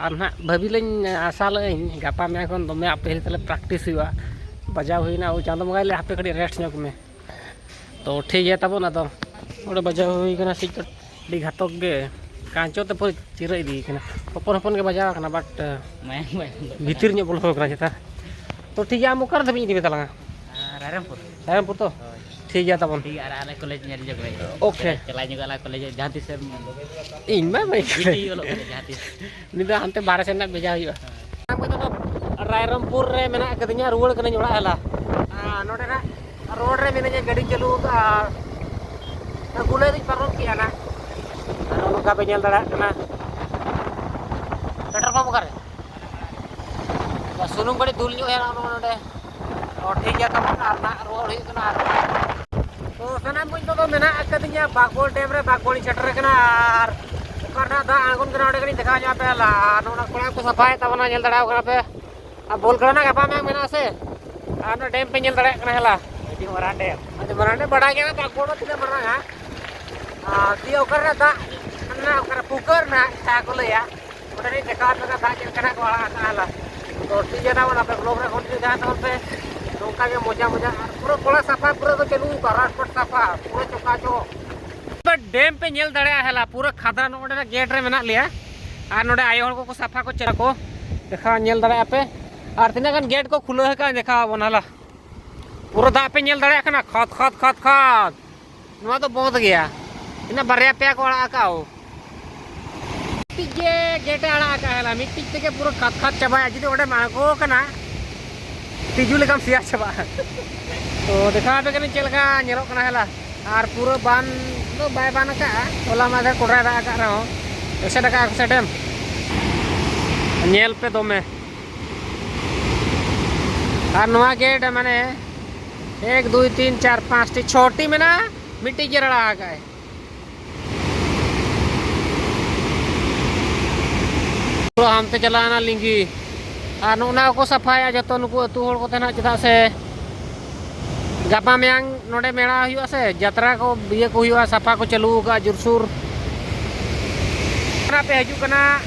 ᱟᱨ ᱱᱟᱦᱟᱜ ᱵᱷᱟᱹᱵᱤ ᱞᱤᱧ ᱟᱥᱟ ᱞᱟᱜ ᱟᱹᱧ ᱜᱟᱯᱟ ᱢᱮᱭᱟᱝ ᱠᱷᱚᱱ ᱫᱚᱢᱮ ᱟᱯᱮ ᱦᱤᱞᱤ ᱛᱟᱞᱮ ᱯᱨᱮᱠᱴᱤᱥ ᱦᱩᱭᱩᱜᱼᱟ᱾ ᱵᱟᱡᱟᱣ ᱦᱩᱭᱱᱟ, ᱳ ᱪᱟᱸᱫᱚ ᱵᱚᱸᱜᱟᱭ ᱞᱟᱹᱭ ᱦᱟᱯᱮ ᱠᱟᱹᱴᱤᱡ ᱨᱮᱥᱴ ᱧᱚᱜ ᱢᱮ᱾ ᱛᱚ ᱴᱷᱤᱠ ᱜᱮᱭᱟ ᱛᱟᱵᱚᱱ, ᱟᱫᱚ ᱱᱚᱰᱮ ᱵᱟᱡᱟᱣ ᱦᱩᱭ ᱠᱟᱱᱟ ᱥᱤᱴ ᱠᱚ ᱟᱹᱰᱤ ᱜᱷᱟᱛᱚᱠ ᱜᱮ, ᱠᱟᱸᱪᱚ ᱛᱮ ᱯᱩᱨᱟᱹ ᱪᱤᱨᱟᱹ ᱤᱫᱤ ᱠᱟᱱᱟ᱾ ᱦᱚᱯᱚᱱ ᱦᱚᱯᱚᱱ ᱜᱮ ᱵᱟᱡᱟᱣ ᱠᱟᱱᱟ, ᱵᱟᱴ ᱢᱟᱭᱟᱝ ᱢᱟᱭᱟᱝ ᱫᱚ ᱵᱷᱤᱛᱤᱨ ᱧᱚᱜ ᱵᱚᱞᱚ ᱠᱟᱱᱟ ᱪᱮᱛᱟ᱾ ᱛᱚ ᱴᱷᱤᱠ ᱜᱮᱭᱟ, ᱟᱢ ᱚᱠᱟ ᱨᱮ ᱫᱷᱟᱹᱵᱤᱡ ᱤᱧ ᱤᱫᱤ ᱢᱮ ᱛᱟᱞᱟᱝᱟ? ᱨᱟᱭᱨᱚᱝᱯᱩᱨ᱾ ᱨᱟᱭᱨᱚᱝᱯᱩᱨ ᱛᱚ? ᱦᱳᱭ᱾ ᱴᱷᱤᱠ ᱜᱮᱭᱟ ᱛᱟᱵᱚᱱ᱾ ᱴᱷᱤᱠ ᱜᱮᱭᱟ, ᱟᱨ ᱟᱞᱮ ᱠᱚᱞᱮᱡᱽ ᱧᱮᱞ ᱧᱚᱜ ᱢᱮ᱾ ᱳᱠᱮ᱾ ᱪᱟᱞᱟᱣ ᱧᱚᱜᱚᱜ ᱟᱞᱮ ᱠᱚᱞᱮᱡᱽ ᱡᱟᱦᱟᱸ ᱛᱤᱥ ᱮᱢ ᱤᱧ ᱢᱟ ᱵᱟᱹᱧ ᱡᱤᱯᱤ ᱚᱞᱚᱜ ᱠᱟᱱᱟ ᱡᱟᱦᱟᱸ ᱛᱤᱥ᱾ ᱩᱱᱤ ᱫᱚ ᱦᱟᱱᱛᱮ ᱵᱟᱦᱨᱮ ᱥᱮᱱ ᱨᱮᱱᱟᱜ ᱵᱷᱮᱡᱟ ᱦᱩᱭᱩᱜᱼᱟ᱾ ᱦᱳᱭ᱾ ᱨᱟᱭᱨᱚᱝᱯᱩᱨ ᱨᱮ ᱢᱮᱱᱟᱜ ᱟᱠᱟᱫᱤᱧᱟ, ᱨᱩᱣᱟᱹᱲ ᱠᱟᱹᱱᱟᱹᱧ ᱚᱲᱟᱜ ᱦᱮᱞᱟ᱾ ᱟᱨ ᱱᱚᱰᱮ ᱱᱟᱜ ᱨᱳᱰ ᱨᱮ ᱢᱤᱱᱟᱹᱧᱟ, ᱜᱟᱹᱰᱤᱧ ᱪᱟᱹᱞᱩ ᱟᱠᱟᱫᱼᱟ᱾ ᱟᱨ ᱜᱩᱞᱟᱹᱭ ᱫᱚᱧ ᱯᱟᱨᱚᱢ ᱠᱮᱜᱼᱟ ᱱᱟᱜ᱾ ᱟᱨ ᱱᱚᱜᱼᱚ ᱱᱚᱝᱠᱟ ᱯᱮ ᱧᱮᱞ ᱫᱟᱲᱮᱭᱟᱜ ᱠᱟᱱᱟ, ᱯᱮᱴᱨᱳᱞ ᱯᱟᱢᱯ ᱚᱠᱟᱨᱮ? ᱥᱩᱱᱩᱢ ᱠᱟᱹᱴᱤᱡ ᱫᱩᱞ ᱧᱚᱜ ᱦᱮᱱᱟᱜᱼᱟ ᱱᱚᱜᱼᱚ ᱱᱚᱰᱮ᱾ ᱚ, ᱴᱷᱤᱠ ᱜᱮᱭᱟ ᱛᱟᱵᱚᱱ, ᱟᱨ ᱱᱟᱜ ᱨᱩᱣᱟᱹᱲ ᱦᱩᱭᱩᱜ ᱠᱟᱱᱟ᱾ ᱟᱨ ᱛᱚ ᱥᱟᱱᱟᱢ ᱠᱚ ᱱᱤᱛᱚᱜ ᱫᱚ ᱢᱮᱱᱟᱜ ᱟᱠᱟᱫᱤᱧᱟ ᱵᱟᱜᱽᱵᱚᱞ ᱰᱮᱢ ᱨᱮ, ᱵᱟᱜᱽᱵᱚᱞ ᱤᱧ ᱥᱮᱴᱮᱨ ᱟᱠᱟᱱᱟ᱾ ᱟᱨ ᱚᱠᱟ ᱨᱮᱱᱟᱜ ᱫᱟᱜ ᱟᱬᱜᱚᱱ ᱠᱟᱱᱟ ᱚᱸᱰᱮ ᱠᱟᱹᱴᱤᱡ ᱫᱮᱠᱷᱟᱣ ᱧᱚᱜ ᱟᱯᱮ ᱭᱟᱞᱟ᱾ ᱟᱨ ᱱᱚᱜᱼᱚ ᱱᱟ ᱠᱚᱲᱟ ᱠᱚ ᱥᱟᱯᱷᱟᱭᱮᱫ ᱛᱟᱵᱚᱱᱟ, ᱧᱮᱞ ᱫᱟᱲᱮᱭᱟᱠᱚ ᱠᱟᱱᱟ ᱯᱮ᱾ ᱟᱨ ᱵᱚᱞ ᱠᱷᱮᱞ ᱨᱮᱱᱟᱜ ᱜᱟᱯᱟ ᱢᱮᱭᱟᱝ ᱢᱮᱱᱟᱜᱼᱟ ᱥᱮ? ᱟᱨ ᱚᱱᱟ ᱰᱮᱢ ᱯᱮ ᱧᱮᱞ ᱫᱟᱲᱮᱭᱟᱜ ᱠᱟᱱᱟ ᱦᱮᱞᱟ᱾ ᱟᱹᱰᱤ ᱢᱟᱨᱟᱝ ᱰᱮᱢ᱾ ᱟᱹᱰᱤ ᱢᱟᱨᱟᱝ ᱰᱮᱢ, ᱵᱟᱲᱟᱭ ᱜᱮᱭᱟ ᱯᱮ ᱵᱟᱜᱽᱵᱚᱞ ᱫᱚ ᱛᱤᱱᱟᱹᱜ ᱢᱟᱨᱟᱝᱟ? ᱟᱨ ᱫᱤᱭᱮ ᱚᱠᱟ ᱨᱮᱱᱟᱜ ᱫᱟᱜ, ᱢᱟᱱᱮ ᱚᱠᱟᱨᱮ ᱯᱩᱠᱟᱹᱨ ᱨᱮᱱᱟᱜ ᱡᱟᱦᱟᱸ ᱠᱚ ᱞᱟᱹᱭᱟ, ᱚᱸᱰᱮ ᱞᱤᱧ ᱫᱮᱠᱷᱟᱣ ᱟᱯᱮ ᱠᱟᱱᱟ ᱫᱟᱜ ᱪᱮᱫ ᱞᱮᱠᱟᱱᱟᱜ ᱠᱚ ᱟᱲᱟᱜ ᱟᱠᱟᱫᱼᱟ ᱦᱮᱞᱟ᱾ ᱛᱚ ᱴᱷᱤᱠ ᱜᱮᱭᱟ, ᱛᱟᱵᱚᱱ ᱟᱯᱮ ᱵᱞᱚᱜ ᱨᱮ ᱠᱚᱱᱴᱤᱱᱤᱭᱩ ᱛᱟᱦᱮᱱ ᱛᱟᱵᱚᱱ ᱯᱮ᱾ ᱱᱚᱝᱠᱟ ᱜᱮ ᱢᱚᱡᱟ ᱢᱚᱡᱟ, ᱟᱨ ᱯᱩᱨᱟᱹ ᱠᱚᱲᱟ ᱥᱟᱯᱷᱟ, ᱯᱩᱨᱟᱹ ᱠᱚ ᱪᱟᱹᱞᱩ ᱟᱠᱟᱫᱼᱟ, ᱨᱟᱡᱽᱯᱟᱴ ᱥᱟᱯᱷᱟ, ᱯᱩᱨᱟᱹ ᱪᱚᱠᱟᱪᱚᱠ᱾ ᱰᱮᱢ ᱯᱮ ᱧᱮᱞ ᱫᱟᱲᱮᱭᱟᱜᱼᱟ ᱦᱮᱞᱟ, ᱯᱩᱨᱟᱹ ᱠᱷᱟᱫᱽᱨᱟ ᱱᱚᱜᱼᱚ ᱱᱚᱰᱮ ᱜᱮᱴ ᱨᱮ ᱢᱮᱱᱟᱜ ᱞᱮᱭᱟ᱾ ᱟᱨ ᱱᱚᱰᱮ ᱟᱭᱳ ᱦᱚᱲ ᱠᱚᱠᱚ ᱥᱟᱯᱷᱟ ᱠᱚ ᱪᱟᱞᱟᱜ ᱠᱚ, ᱫᱮᱠᱷᱟᱣ ᱧᱮᱞ ᱫᱟᱲᱮᱭᱟᱜᱼᱟ ᱯᱮ᱾ ᱟᱨ ᱛᱤᱱᱟᱹᱜ ᱜᱟᱱ ᱜᱮᱴ ᱠᱚ ᱠᱷᱩᱞᱟᱹᱣ ᱟᱠᱟᱫᱼᱟ, ᱫᱮᱠᱷᱟᱣ ᱟᱵᱚᱱ ᱦᱮᱞᱟ᱾ ᱯᱩᱨᱟᱹ ᱫᱟᱜ ᱯᱮ ᱧᱮᱞ ᱫᱟᱲᱮᱭᱟᱜ ᱠᱟᱱᱟ, ᱠᱷᱟᱫᱽ ᱠᱷᱟᱫᱽ ᱠᱷᱟᱫᱽ ᱠᱷᱟᱫᱽ᱾ ᱱᱚᱣᱟ ᱫᱚ ᱵᱚᱸᱫᱽ ᱜᱮᱭᱟ, ᱛᱤᱱᱟᱹᱜ ᱵᱟᱨᱭᱟ ᱯᱮᱭᱟ ᱠᱚ ᱟᱲᱟᱜ ᱟᱠᱟᱫᱼᱟ᱾ ᱢᱤᱫᱴᱤᱡ ᱜᱮ ᱜᱮᱴ ᱮ ᱟᱲᱟᱜ ᱟᱠᱟᱫᱼᱟ ᱦᱮᱞᱟ, ᱢᱤᱫᱴᱤᱡ ᱛᱮᱜᱮ ᱯᱩᱨᱟᱹ ᱠᱷᱟᱫᱽ ᱠᱷᱟᱫᱽ ᱪᱟᱵᱟᱭᱟ᱾ ᱡᱩᱫᱤ ᱚᱸᱰᱮᱢ ᱟᱬᱜᱚ ᱟᱠᱟᱱᱟ, ᱛᱤᱡᱩ ᱞᱮᱠᱟᱢ ᱥᱮᱭᱟ ᱪᱟᱵᱟᱜᱼᱟ᱾ ᱛᱚ ᱫᱮᱠᱷᱟᱣ ᱟᱯᱮ ᱠᱟᱹᱱᱟᱹᱧ ᱪᱮᱫ ᱞᱮᱠᱟ ᱧᱮᱞᱚᱜ ᱠᱟᱱᱟ ᱦᱮᱞᱟ᱾ ᱟᱨ ᱯᱩᱨᱟᱹ ᱵᱟᱱ ᱫᱚ ᱵᱟᱭ ᱵᱟᱱ ᱟᱠᱟᱫᱼᱟ, ᱦᱚᱞᱟ ᱢᱟᱫᱷᱮᱨ ᱠᱚᱰᱨᱟᱭ ᱫᱟᱜ ᱟᱠᱟᱫ ᱨᱮᱦᱚᱸ ᱮᱥᱮᱫ ᱟᱠᱟᱫᱼᱟ ᱠᱚ ᱥᱮ ᱰᱮᱢ᱾ ᱧᱮᱞ ᱯᱮ ᱫᱚᱢᱮ᱾ ᱟᱨ ᱱᱚᱣᱟ ᱜᱮᱴ ᱢᱟᱱᱮ ᱮᱠ ᱫᱩᱭ ᱛᱤᱱ ᱪᱟᱨ ᱯᱟᱸᱪᱴᱤ ᱪᱷᱚᱴᱤ ᱢᱮᱱᱟᱜᱼᱟ, ᱢᱤᱫᱴᱤᱡ ᱜᱮ ᱨᱟᱲᱟ ᱟᱠᱟᱫᱼᱟᱭ᱾ ᱦᱟᱱᱛᱮ ᱪᱟᱞᱟᱣᱮᱱᱟ ᱞᱤᱸᱜᱤ᱾ ᱟᱨ ᱱᱚᱜᱼᱚ ᱱᱟ ᱠᱚ ᱥᱟᱯᱷᱟᱭᱟ ᱡᱚᱛᱚ ᱱᱩᱠᱩ ᱟᱹᱛᱩ ᱦᱚᱲ ᱠᱚᱛᱮ ᱱᱟᱜ, ᱪᱮᱫᱟᱜ ᱥᱮ ᱜᱟᱯᱟ ᱢᱮᱭᱟᱝ ᱱᱚᱰᱮ ᱢᱮᱞᱟ ᱦᱩᱭᱩᱜᱼᱟ ᱥᱮ, ᱡᱟᱛᱨᱟ ᱠᱚ ᱤᱭᱟᱹ ᱠᱚ ᱦᱩᱭᱩᱜᱼᱟ, ᱥᱟᱯᱷᱟ ᱠᱚ ᱪᱟᱹᱞᱩ ᱟᱠᱟᱫᱼᱟ ᱡᱳᱨᱥᱳᱨ᱾ ᱚᱱᱟ ᱯᱮ ᱦᱤᱡᱩᱜ ᱠᱟᱱᱟ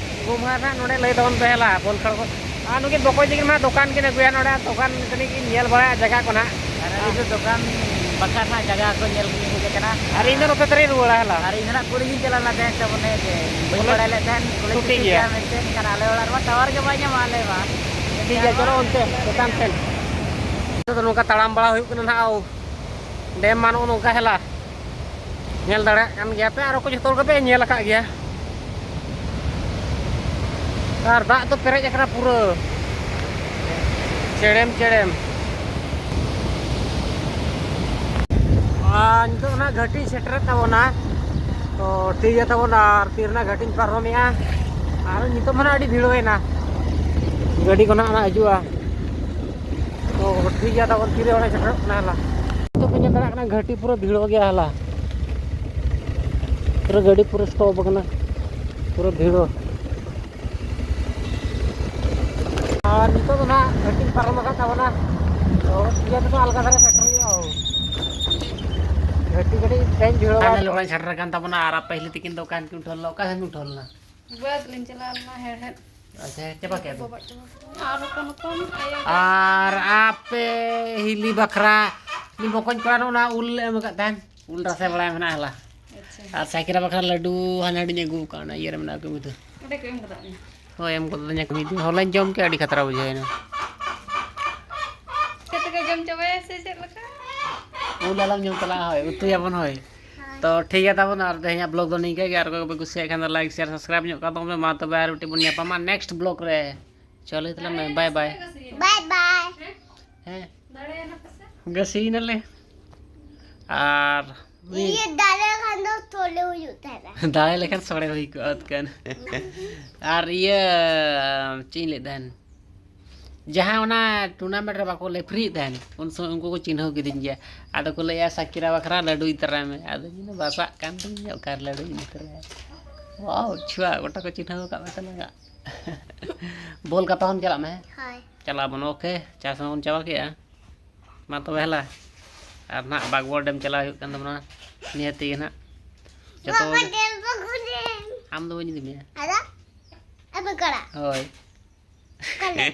ᱜᱚᱢᱦᱟ ᱱᱟᱜ ᱱᱚᱰᱮ ᱞᱟᱹᱭ ᱛᱟᱵᱚᱱ ᱯᱮ ᱦᱮᱞᱟ ᱵᱚᱞ ᱠᱷᱮᱞ ᱠᱚ᱾ ᱟᱨ ᱱᱩᱠᱤᱱ ᱵᱚᱠᱚᱭ ᱛᱟᱹᱠᱤᱱ ᱢᱟ ᱫᱚᱠᱟᱱ ᱠᱤᱱ ᱟᱹᱜᱩᱭᱟ, ᱱᱚᱰᱮ ᱫᱚᱠᱟᱱ ᱠᱟᱹᱴᱤᱡ ᱠᱤᱱ ᱧᱮᱞ ᱵᱟᱲᱟᱭᱟ ᱡᱟᱭᱜᱟ ᱠᱚ ᱱᱟᱜ᱾ ᱟᱨ ᱟᱹᱞᱤᱧ ᱫᱚ ᱫᱚᱠᱟᱱ ᱵᱟᱠᱷᱨᱟ ᱱᱟᱜ ᱡᱟᱭᱜᱟ ᱠᱚ ᱧᱮᱞ ᱜᱮᱞᱤᱧ ᱦᱮᱡ ᱟᱠᱟᱱᱟ᱾ ᱟᱨ ᱤᱧ ᱫᱚ ᱱᱚᱛᱮ ᱫᱷᱟᱨᱮᱧ ᱨᱩᱣᱟᱹᱲᱟ ᱦᱮᱞᱟ᱾ ᱟᱨ ᱤᱧ ᱫᱚ ᱱᱟᱜ ᱠᱩᱞᱤ ᱜᱤᱧ ᱪᱟᱞᱟᱣ ᱞᱮᱱᱟ ᱛᱟᱦᱮᱸᱫ ᱛᱟᱵᱚᱱ ᱦᱮᱡ ᱜᱮ᱾ ᱵᱟᱹᱧ ᱵᱚᱞᱮ ᱵᱟᱲᱟᱭ ᱞᱮᱫ ᱛᱟᱦᱮᱸᱫ, ᱠᱩᱞᱤ ᱪᱷᱩᱴᱤ ᱠᱩᱞᱤ ᱜᱮᱭᱟ᱾ ᱜᱮᱭᱟ ᱢᱮᱱᱛᱮ, ᱮᱱᱠᱷᱟᱱ ᱟᱞᱮ ᱚᱲᱟᱜ ᱨᱮᱢᱟ ᱴᱟᱣᱟᱨ ᱜᱮ ᱵᱟᱭ ᱧᱟᱢᱟ ᱟᱞᱮ ᱢᱟ᱾ ᱴᱷᱤᱠ ᱜᱮᱭᱟ, ᱪᱚᱞᱚ ᱚᱱᱛᱮ ᱪᱮᱛᱟᱱ ᱥᱮᱱ᱾ ᱱᱤᱛᱚᱜ ᱫᱚ ᱱᱚᱝᱠᱟ ᱛᱟᱲᱟᱢ ᱵᱟᱲᱟ ᱦᱩᱭᱩᱜ ᱠᱟᱱᱟ ᱱᱟᱦᱟᱜ, ᱰᱮᱢ ᱢᱟ ᱱᱚᱜᱼᱚ ᱱᱚᱝᱠᱟ ᱦᱮᱞᱟ᱾ ᱧᱮᱞ ᱫᱟᱲᱮᱭᱟᱜ ᱠᱟᱱ ᱜᱮᱭᱟ ᱯᱮ, ᱟᱨ ᱚᱠᱚᱭ ᱡᱚᱛᱚ ᱦᱚᱲ ᱜᱮᱯᱮ ᱧᱮᱞ ᱟᱠᱟᱫ ᱜᱮᱭᱟ᱾ ᱟᱨ ᱫᱟᱜ ᱫᱚ ᱯᱮᱨᱮᱡ ᱟᱠᱟᱱᱟ ᱯᱩᱨᱟᱹ ᱪᱮᱲᱮᱢ ᱪᱮᱲᱮᱢ᱾ ᱟᱨ ᱱᱤᱛᱚᱜ ᱚᱱᱟ ᱜᱷᱟᱹᱴᱤ ᱥᱮᱴᱮᱨᱮᱫ ᱛᱟᱵᱚᱱᱟ, ᱛᱚ ᱴᱷᱤᱠ ᱜᱮᱭᱟ ᱛᱟᱵᱚᱱ, ᱟᱨ ᱛᱤ ᱨᱮᱱᱟᱜ ᱜᱷᱟᱹᱴᱤᱧ ᱯᱟᱨᱚᱢᱮᱜᱼᱟ᱾ ᱟᱨ ᱱᱤᱛᱚᱜ ᱢᱟ ᱱᱟᱜ ᱟᱹᱰᱤ ᱵᱷᱤᱲᱚᱭᱮᱱᱟ, ᱜᱟᱹᱰᱤ ᱠᱚ ᱱᱟᱜ ᱚᱱᱟ ᱦᱤᱡᱩᱜᱼᱟ᱾ ᱛᱚ ᱴᱷᱤᱠ ᱜᱮᱭᱟ ᱛᱟᱵᱚᱱ, ᱛᱤᱨᱮ ᱚᱲᱟᱜ ᱥᱮᱴᱮᱨᱚᱜ ᱠᱟᱱᱟ ᱦᱮᱞᱟ᱾ ᱱᱤᱛᱚᱜ ᱯᱮ ᱧᱮᱞ ᱫᱟᱲᱮᱭᱟᱜ ᱠᱟᱱᱟ ᱜᱷᱟᱹᱴᱤ ᱯᱩᱨᱟᱹ ᱵᱷᱤᱲᱚ ᱜᱮᱭᱟ ᱦᱮᱞᱟ, ᱯᱩᱨᱟᱹ ᱜᱟᱹᱰᱤ ᱯᱩᱨᱟᱹ ᱥᱴᱚᱯ ᱟᱠᱟᱱᱟ, ᱯᱩᱨᱟᱹ ᱵᱷᱤᱲᱚ᱾ ᱟᱨ ᱱᱤᱛᱚᱜ ᱫᱚ ᱱᱟᱜ ᱜᱷᱟᱹᱴᱤᱧ ᱯᱟᱨᱚᱢ ᱟᱠᱟᱫ ᱛᱟᱵᱚᱱᱟ, ᱛᱚ ᱤᱭᱟᱹ ᱛᱮᱫᱚ ᱟᱞᱜᱟ ᱫᱷᱟᱨᱟ ᱥᱮᱴᱮᱨ ᱦᱩᱭᱩᱜᱼᱟ᱾ ᱜᱷᱟᱹᱴᱤ ᱠᱟᱹᱴᱤᱡ ᱛᱮᱧ ᱵᱷᱤᱲᱚᱜᱼᱟ᱾ ᱯᱷᱟᱭᱱᱟᱞ ᱚᱲᱟᱜ ᱤᱧ ᱥᱮᱴᱮᱨ ᱟᱠᱟᱱ ᱛᱟᱵᱚᱱᱟ᱾ ᱟᱨ ᱟᱯᱮ ᱦᱤᱞᱤ ᱛᱤᱠᱤᱱ ᱫᱚ ᱚᱠᱟ ᱠᱤᱱ ᱩᱴᱷᱟᱹᱣ ᱞᱮᱱᱟ? ᱚᱠᱟ ᱥᱮᱱ ᱠᱤᱱ ᱩᱴᱷᱟᱹᱣ ᱞᱮᱱᱟ? ᱵᱟᱹᱫᱽ ᱞᱤᱧ ᱪᱟᱞᱟᱣ ᱞᱮᱱᱟ ᱦᱮᱲᱦᱮᱫ᱾ ᱟᱪᱪᱷᱟ, ᱪᱟᱵᱟ ᱠᱮᱫ ᱵᱚ᱾ ᱵᱟᱵᱟ ᱪᱟᱵᱟ ᱠᱮᱫᱟ᱾ ᱟᱨ ᱦᱚᱯᱚᱱ ᱦᱚᱯᱚᱱ ᱟᱭᱳ ᱡᱟᱱ᱾ ᱟᱨ ᱟᱯᱮ ᱦᱤᱞᱤ ᱵᱟᱠᱷᱨᱟ ᱩᱱᱤ ᱵᱚᱠᱚᱧ ᱠᱚᱲᱟ ᱱᱚᱜᱼᱚ ᱱᱟ ᱩᱞ ᱞᱮ ᱮᱢ ᱟᱠᱟᱫ ᱛᱟᱦᱮᱱ, ᱩᱞ ᱨᱟᱥᱮ ᱵᱟᱲᱟᱭ ᱢᱮᱱᱟᱜᱼᱟ ᱦᱮᱞᱟ᱾ ᱟᱪᱪᱷᱟ᱾ ᱟᱨ ᱥᱟᱭᱠᱮᱞ ᱵᱟᱠᱷᱨᱟ ᱞᱟᱹᱰᱩ ᱦᱟᱱᱮ ᱦᱟᱸᱰᱮᱧ ᱟᱹᱜᱩ ᱠᱟᱜᱼᱟ, ᱚᱱᱟ ᱤᱭᱟᱹ ᱨᱮ ᱢᱮᱱᱟᱜᱼᱟ ᱠᱟᱹᱢᱤ ᱫᱚ᱾ ᱚᱸᱰᱮ ᱠᱚ ᱮᱢ ᱠᱟᱫᱟ ᱚᱱᱟ᱾ ᱦᱳᱭ, ᱮᱢ ᱠᱟᱫᱟ ᱧᱟ ᱠᱟᱹᱢᱤ ᱫᱚ᱾ ᱦᱚᱞᱟᱧ ᱡᱚᱢ ᱠᱮᱫ, ᱟᱹᱰᱤ ᱠᱷᱟᱛᱨᱟ ᱵᱩᱡᱷᱟᱹᱣ ᱮᱱᱟ᱾ ᱪᱮᱫ ᱛᱮᱠᱚ ᱡᱚᱢ ᱪᱟᱵᱟᱭᱟ ᱥᱮ ᱪᱮᱫ ᱞᱮᱠᱟ? ᱩᱞ ᱟᱞᱚᱢ ᱡᱚᱢ ᱪᱟᱞᱟᱜᱼᱟ, ᱦᱳᱭ, ᱩᱛᱩᱭᱟᱵᱚᱱ, ᱦᱳᱭ᱾ ᱦᱮᱸ᱾ ᱛᱚ ᱴᱷᱤᱠ ᱜᱮᱭᱟ ᱛᱟᱵᱚᱱ, ᱟᱨ ᱛᱮᱦᱮᱧᱟᱜ ᱵᱞᱚᱜ ᱫᱚ ᱱᱤᱝᱠᱟᱹ ᱜᱮ, ᱟᱨ ᱚᱠᱚᱭ ᱠᱚᱯᱮ ᱠᱩᱥᱤᱭᱟᱜ ᱠᱷᱟᱱ ᱫᱚ ᱞᱟᱭᱤᱠ, ᱥᱮᱭᱟᱨ, ᱥᱟᱵᱥᱠᱨᱟᱭᱤᱵ ᱧᱚᱜ ᱠᱟᱜ ᱛᱟᱵᱚᱱ ᱯᱮ᱾ ᱢᱟ ᱛᱚᱵᱮ ᱟᱨ ᱢᱤᱫᱴᱤᱡ ᱵᱚᱱ ᱧᱟᱯᱟᱢᱟ ᱱᱮᱠᱥᱴ ᱵᱞᱚᱜ ᱨᱮ᱾ ᱪᱚᱞᱚ ᱛᱟᱦᱞᱮ ᱢᱮ, ᱵᱟᱭ ᱵᱟᱭ᱾ ᱵᱟᱭ ᱵᱟᱭ᱾ ᱦᱮᱸ? ᱜᱟᱹᱥᱤᱭᱮᱱᱟᱞᱮ᱾ ᱟᱨ ᱩᱱᱤ ᱤᱭᱟᱹ ᱫᱟᱲᱮ ᱠᱷᱟᱱ ᱫᱚ ᱥᱚᱲᱮ ᱦᱩᱭᱩᱜ ᱛᱟᱦᱮᱱᱟ᱾ ᱫᱟᱲᱮ ᱞᱮᱠᱷᱟᱱ ᱥᱚᱲᱮ ᱦᱩᱭ ᱠᱚᱜᱼᱟ ᱚᱛᱠᱟᱱ᱾ ᱟᱨ ᱤᱭᱟᱹ, ᱪᱮᱫ ᱤᱧ ᱞᱟᱹᱭᱮᱫ ᱛᱟᱦᱮᱱ, ᱡᱟᱦᱟᱸ ᱚᱱᱟ ᱴᱩᱨᱱᱟᱢᱮᱱᱴ ᱨᱮ ᱵᱟᱠᱚ ᱞᱮᱯᱷᱨᱤᱭᱮᱫ ᱛᱟᱦᱮᱱ, ᱩᱱ ᱥᱚᱢᱚᱭ ᱩᱱᱠᱩ ᱠᱚ ᱪᱤᱱᱦᱟᱹᱣ ᱠᱤᱫᱤᱧ ᱜᱮᱭᱟ᱾ ᱟᱫᱚ ᱠᱚ ᱞᱟᱹᱭᱟ, "ᱥᱟᱠᱤᱨᱟ ᱵᱟᱠᱷᱨᱟ ᱞᱟᱹᱰᱩ ᱤᱫᱤ ᱛᱚᱨᱟᱭ ᱢᱮ᱾" ᱟᱫᱚ ᱤᱧ ᱫᱚ ᱵᱟᱥᱟᱜ ᱠᱟᱱ ᱛᱤᱧ, ᱚᱠᱟᱨᱮ ᱞᱟᱹᱰᱩᱧ ᱤᱫᱤ ᱛᱚᱨᱟᱭᱟ? ᱣᱟᱣ, ᱪᱷᱩᱣᱟ ᱜᱚᱴᱟ ᱠᱚ ᱪᱤᱱᱦᱟᱹᱣ ᱟᱠᱟᱫ ᱢᱮ ᱛᱟᱞᱟᱝᱟ᱾ ᱵᱚᱞ ᱜᱟᱯᱟ ᱠᱷᱚᱱ ᱪᱟᱞᱟᱜ ᱢᱮ, ᱦᱮᱸ? ᱦᱳᱭ᱾ ᱪᱟᱞᱟᱜ ᱟᱵᱚᱱ, ᱳᱠᱮ, ᱪᱟᱥ ᱢᱟᱵᱚᱱ ᱪᱟᱵᱟ ᱠᱮᱜᱼᱟ᱾ ᱢᱟ ᱛᱚᱵᱮ ᱦᱮᱞᱟ, ᱟᱨ ᱱᱟᱦᱟᱜ ᱵᱟᱜᱽᱵᱚᱲ ᱰᱮᱢ ᱪᱟᱞᱟᱣ ᱦᱩᱭᱩᱜ ᱠᱟᱱ ᱛᱟᱵᱚᱱᱟ ᱱᱤᱦᱟᱹᱛᱤ ᱜᱮ ᱱᱟᱦᱟᱜ᱾ ᱡᱚᱛᱚ ᱵᱟᱵᱟ ᱜᱮ᱾ ᱰᱮᱢ ᱵᱟᱠᱚ ᱰᱮᱢ᱾ ᱟᱢ ᱫᱚ ᱵᱟᱹᱧ ᱤᱫᱤ ᱢᱮᱭᱟ᱾ ᱟᱫᱚ? ᱟᱫᱚ ᱚᱠᱟᱨᱮ? ᱦᱳᱭ᱾ ᱚᱠᱟᱨᱮ?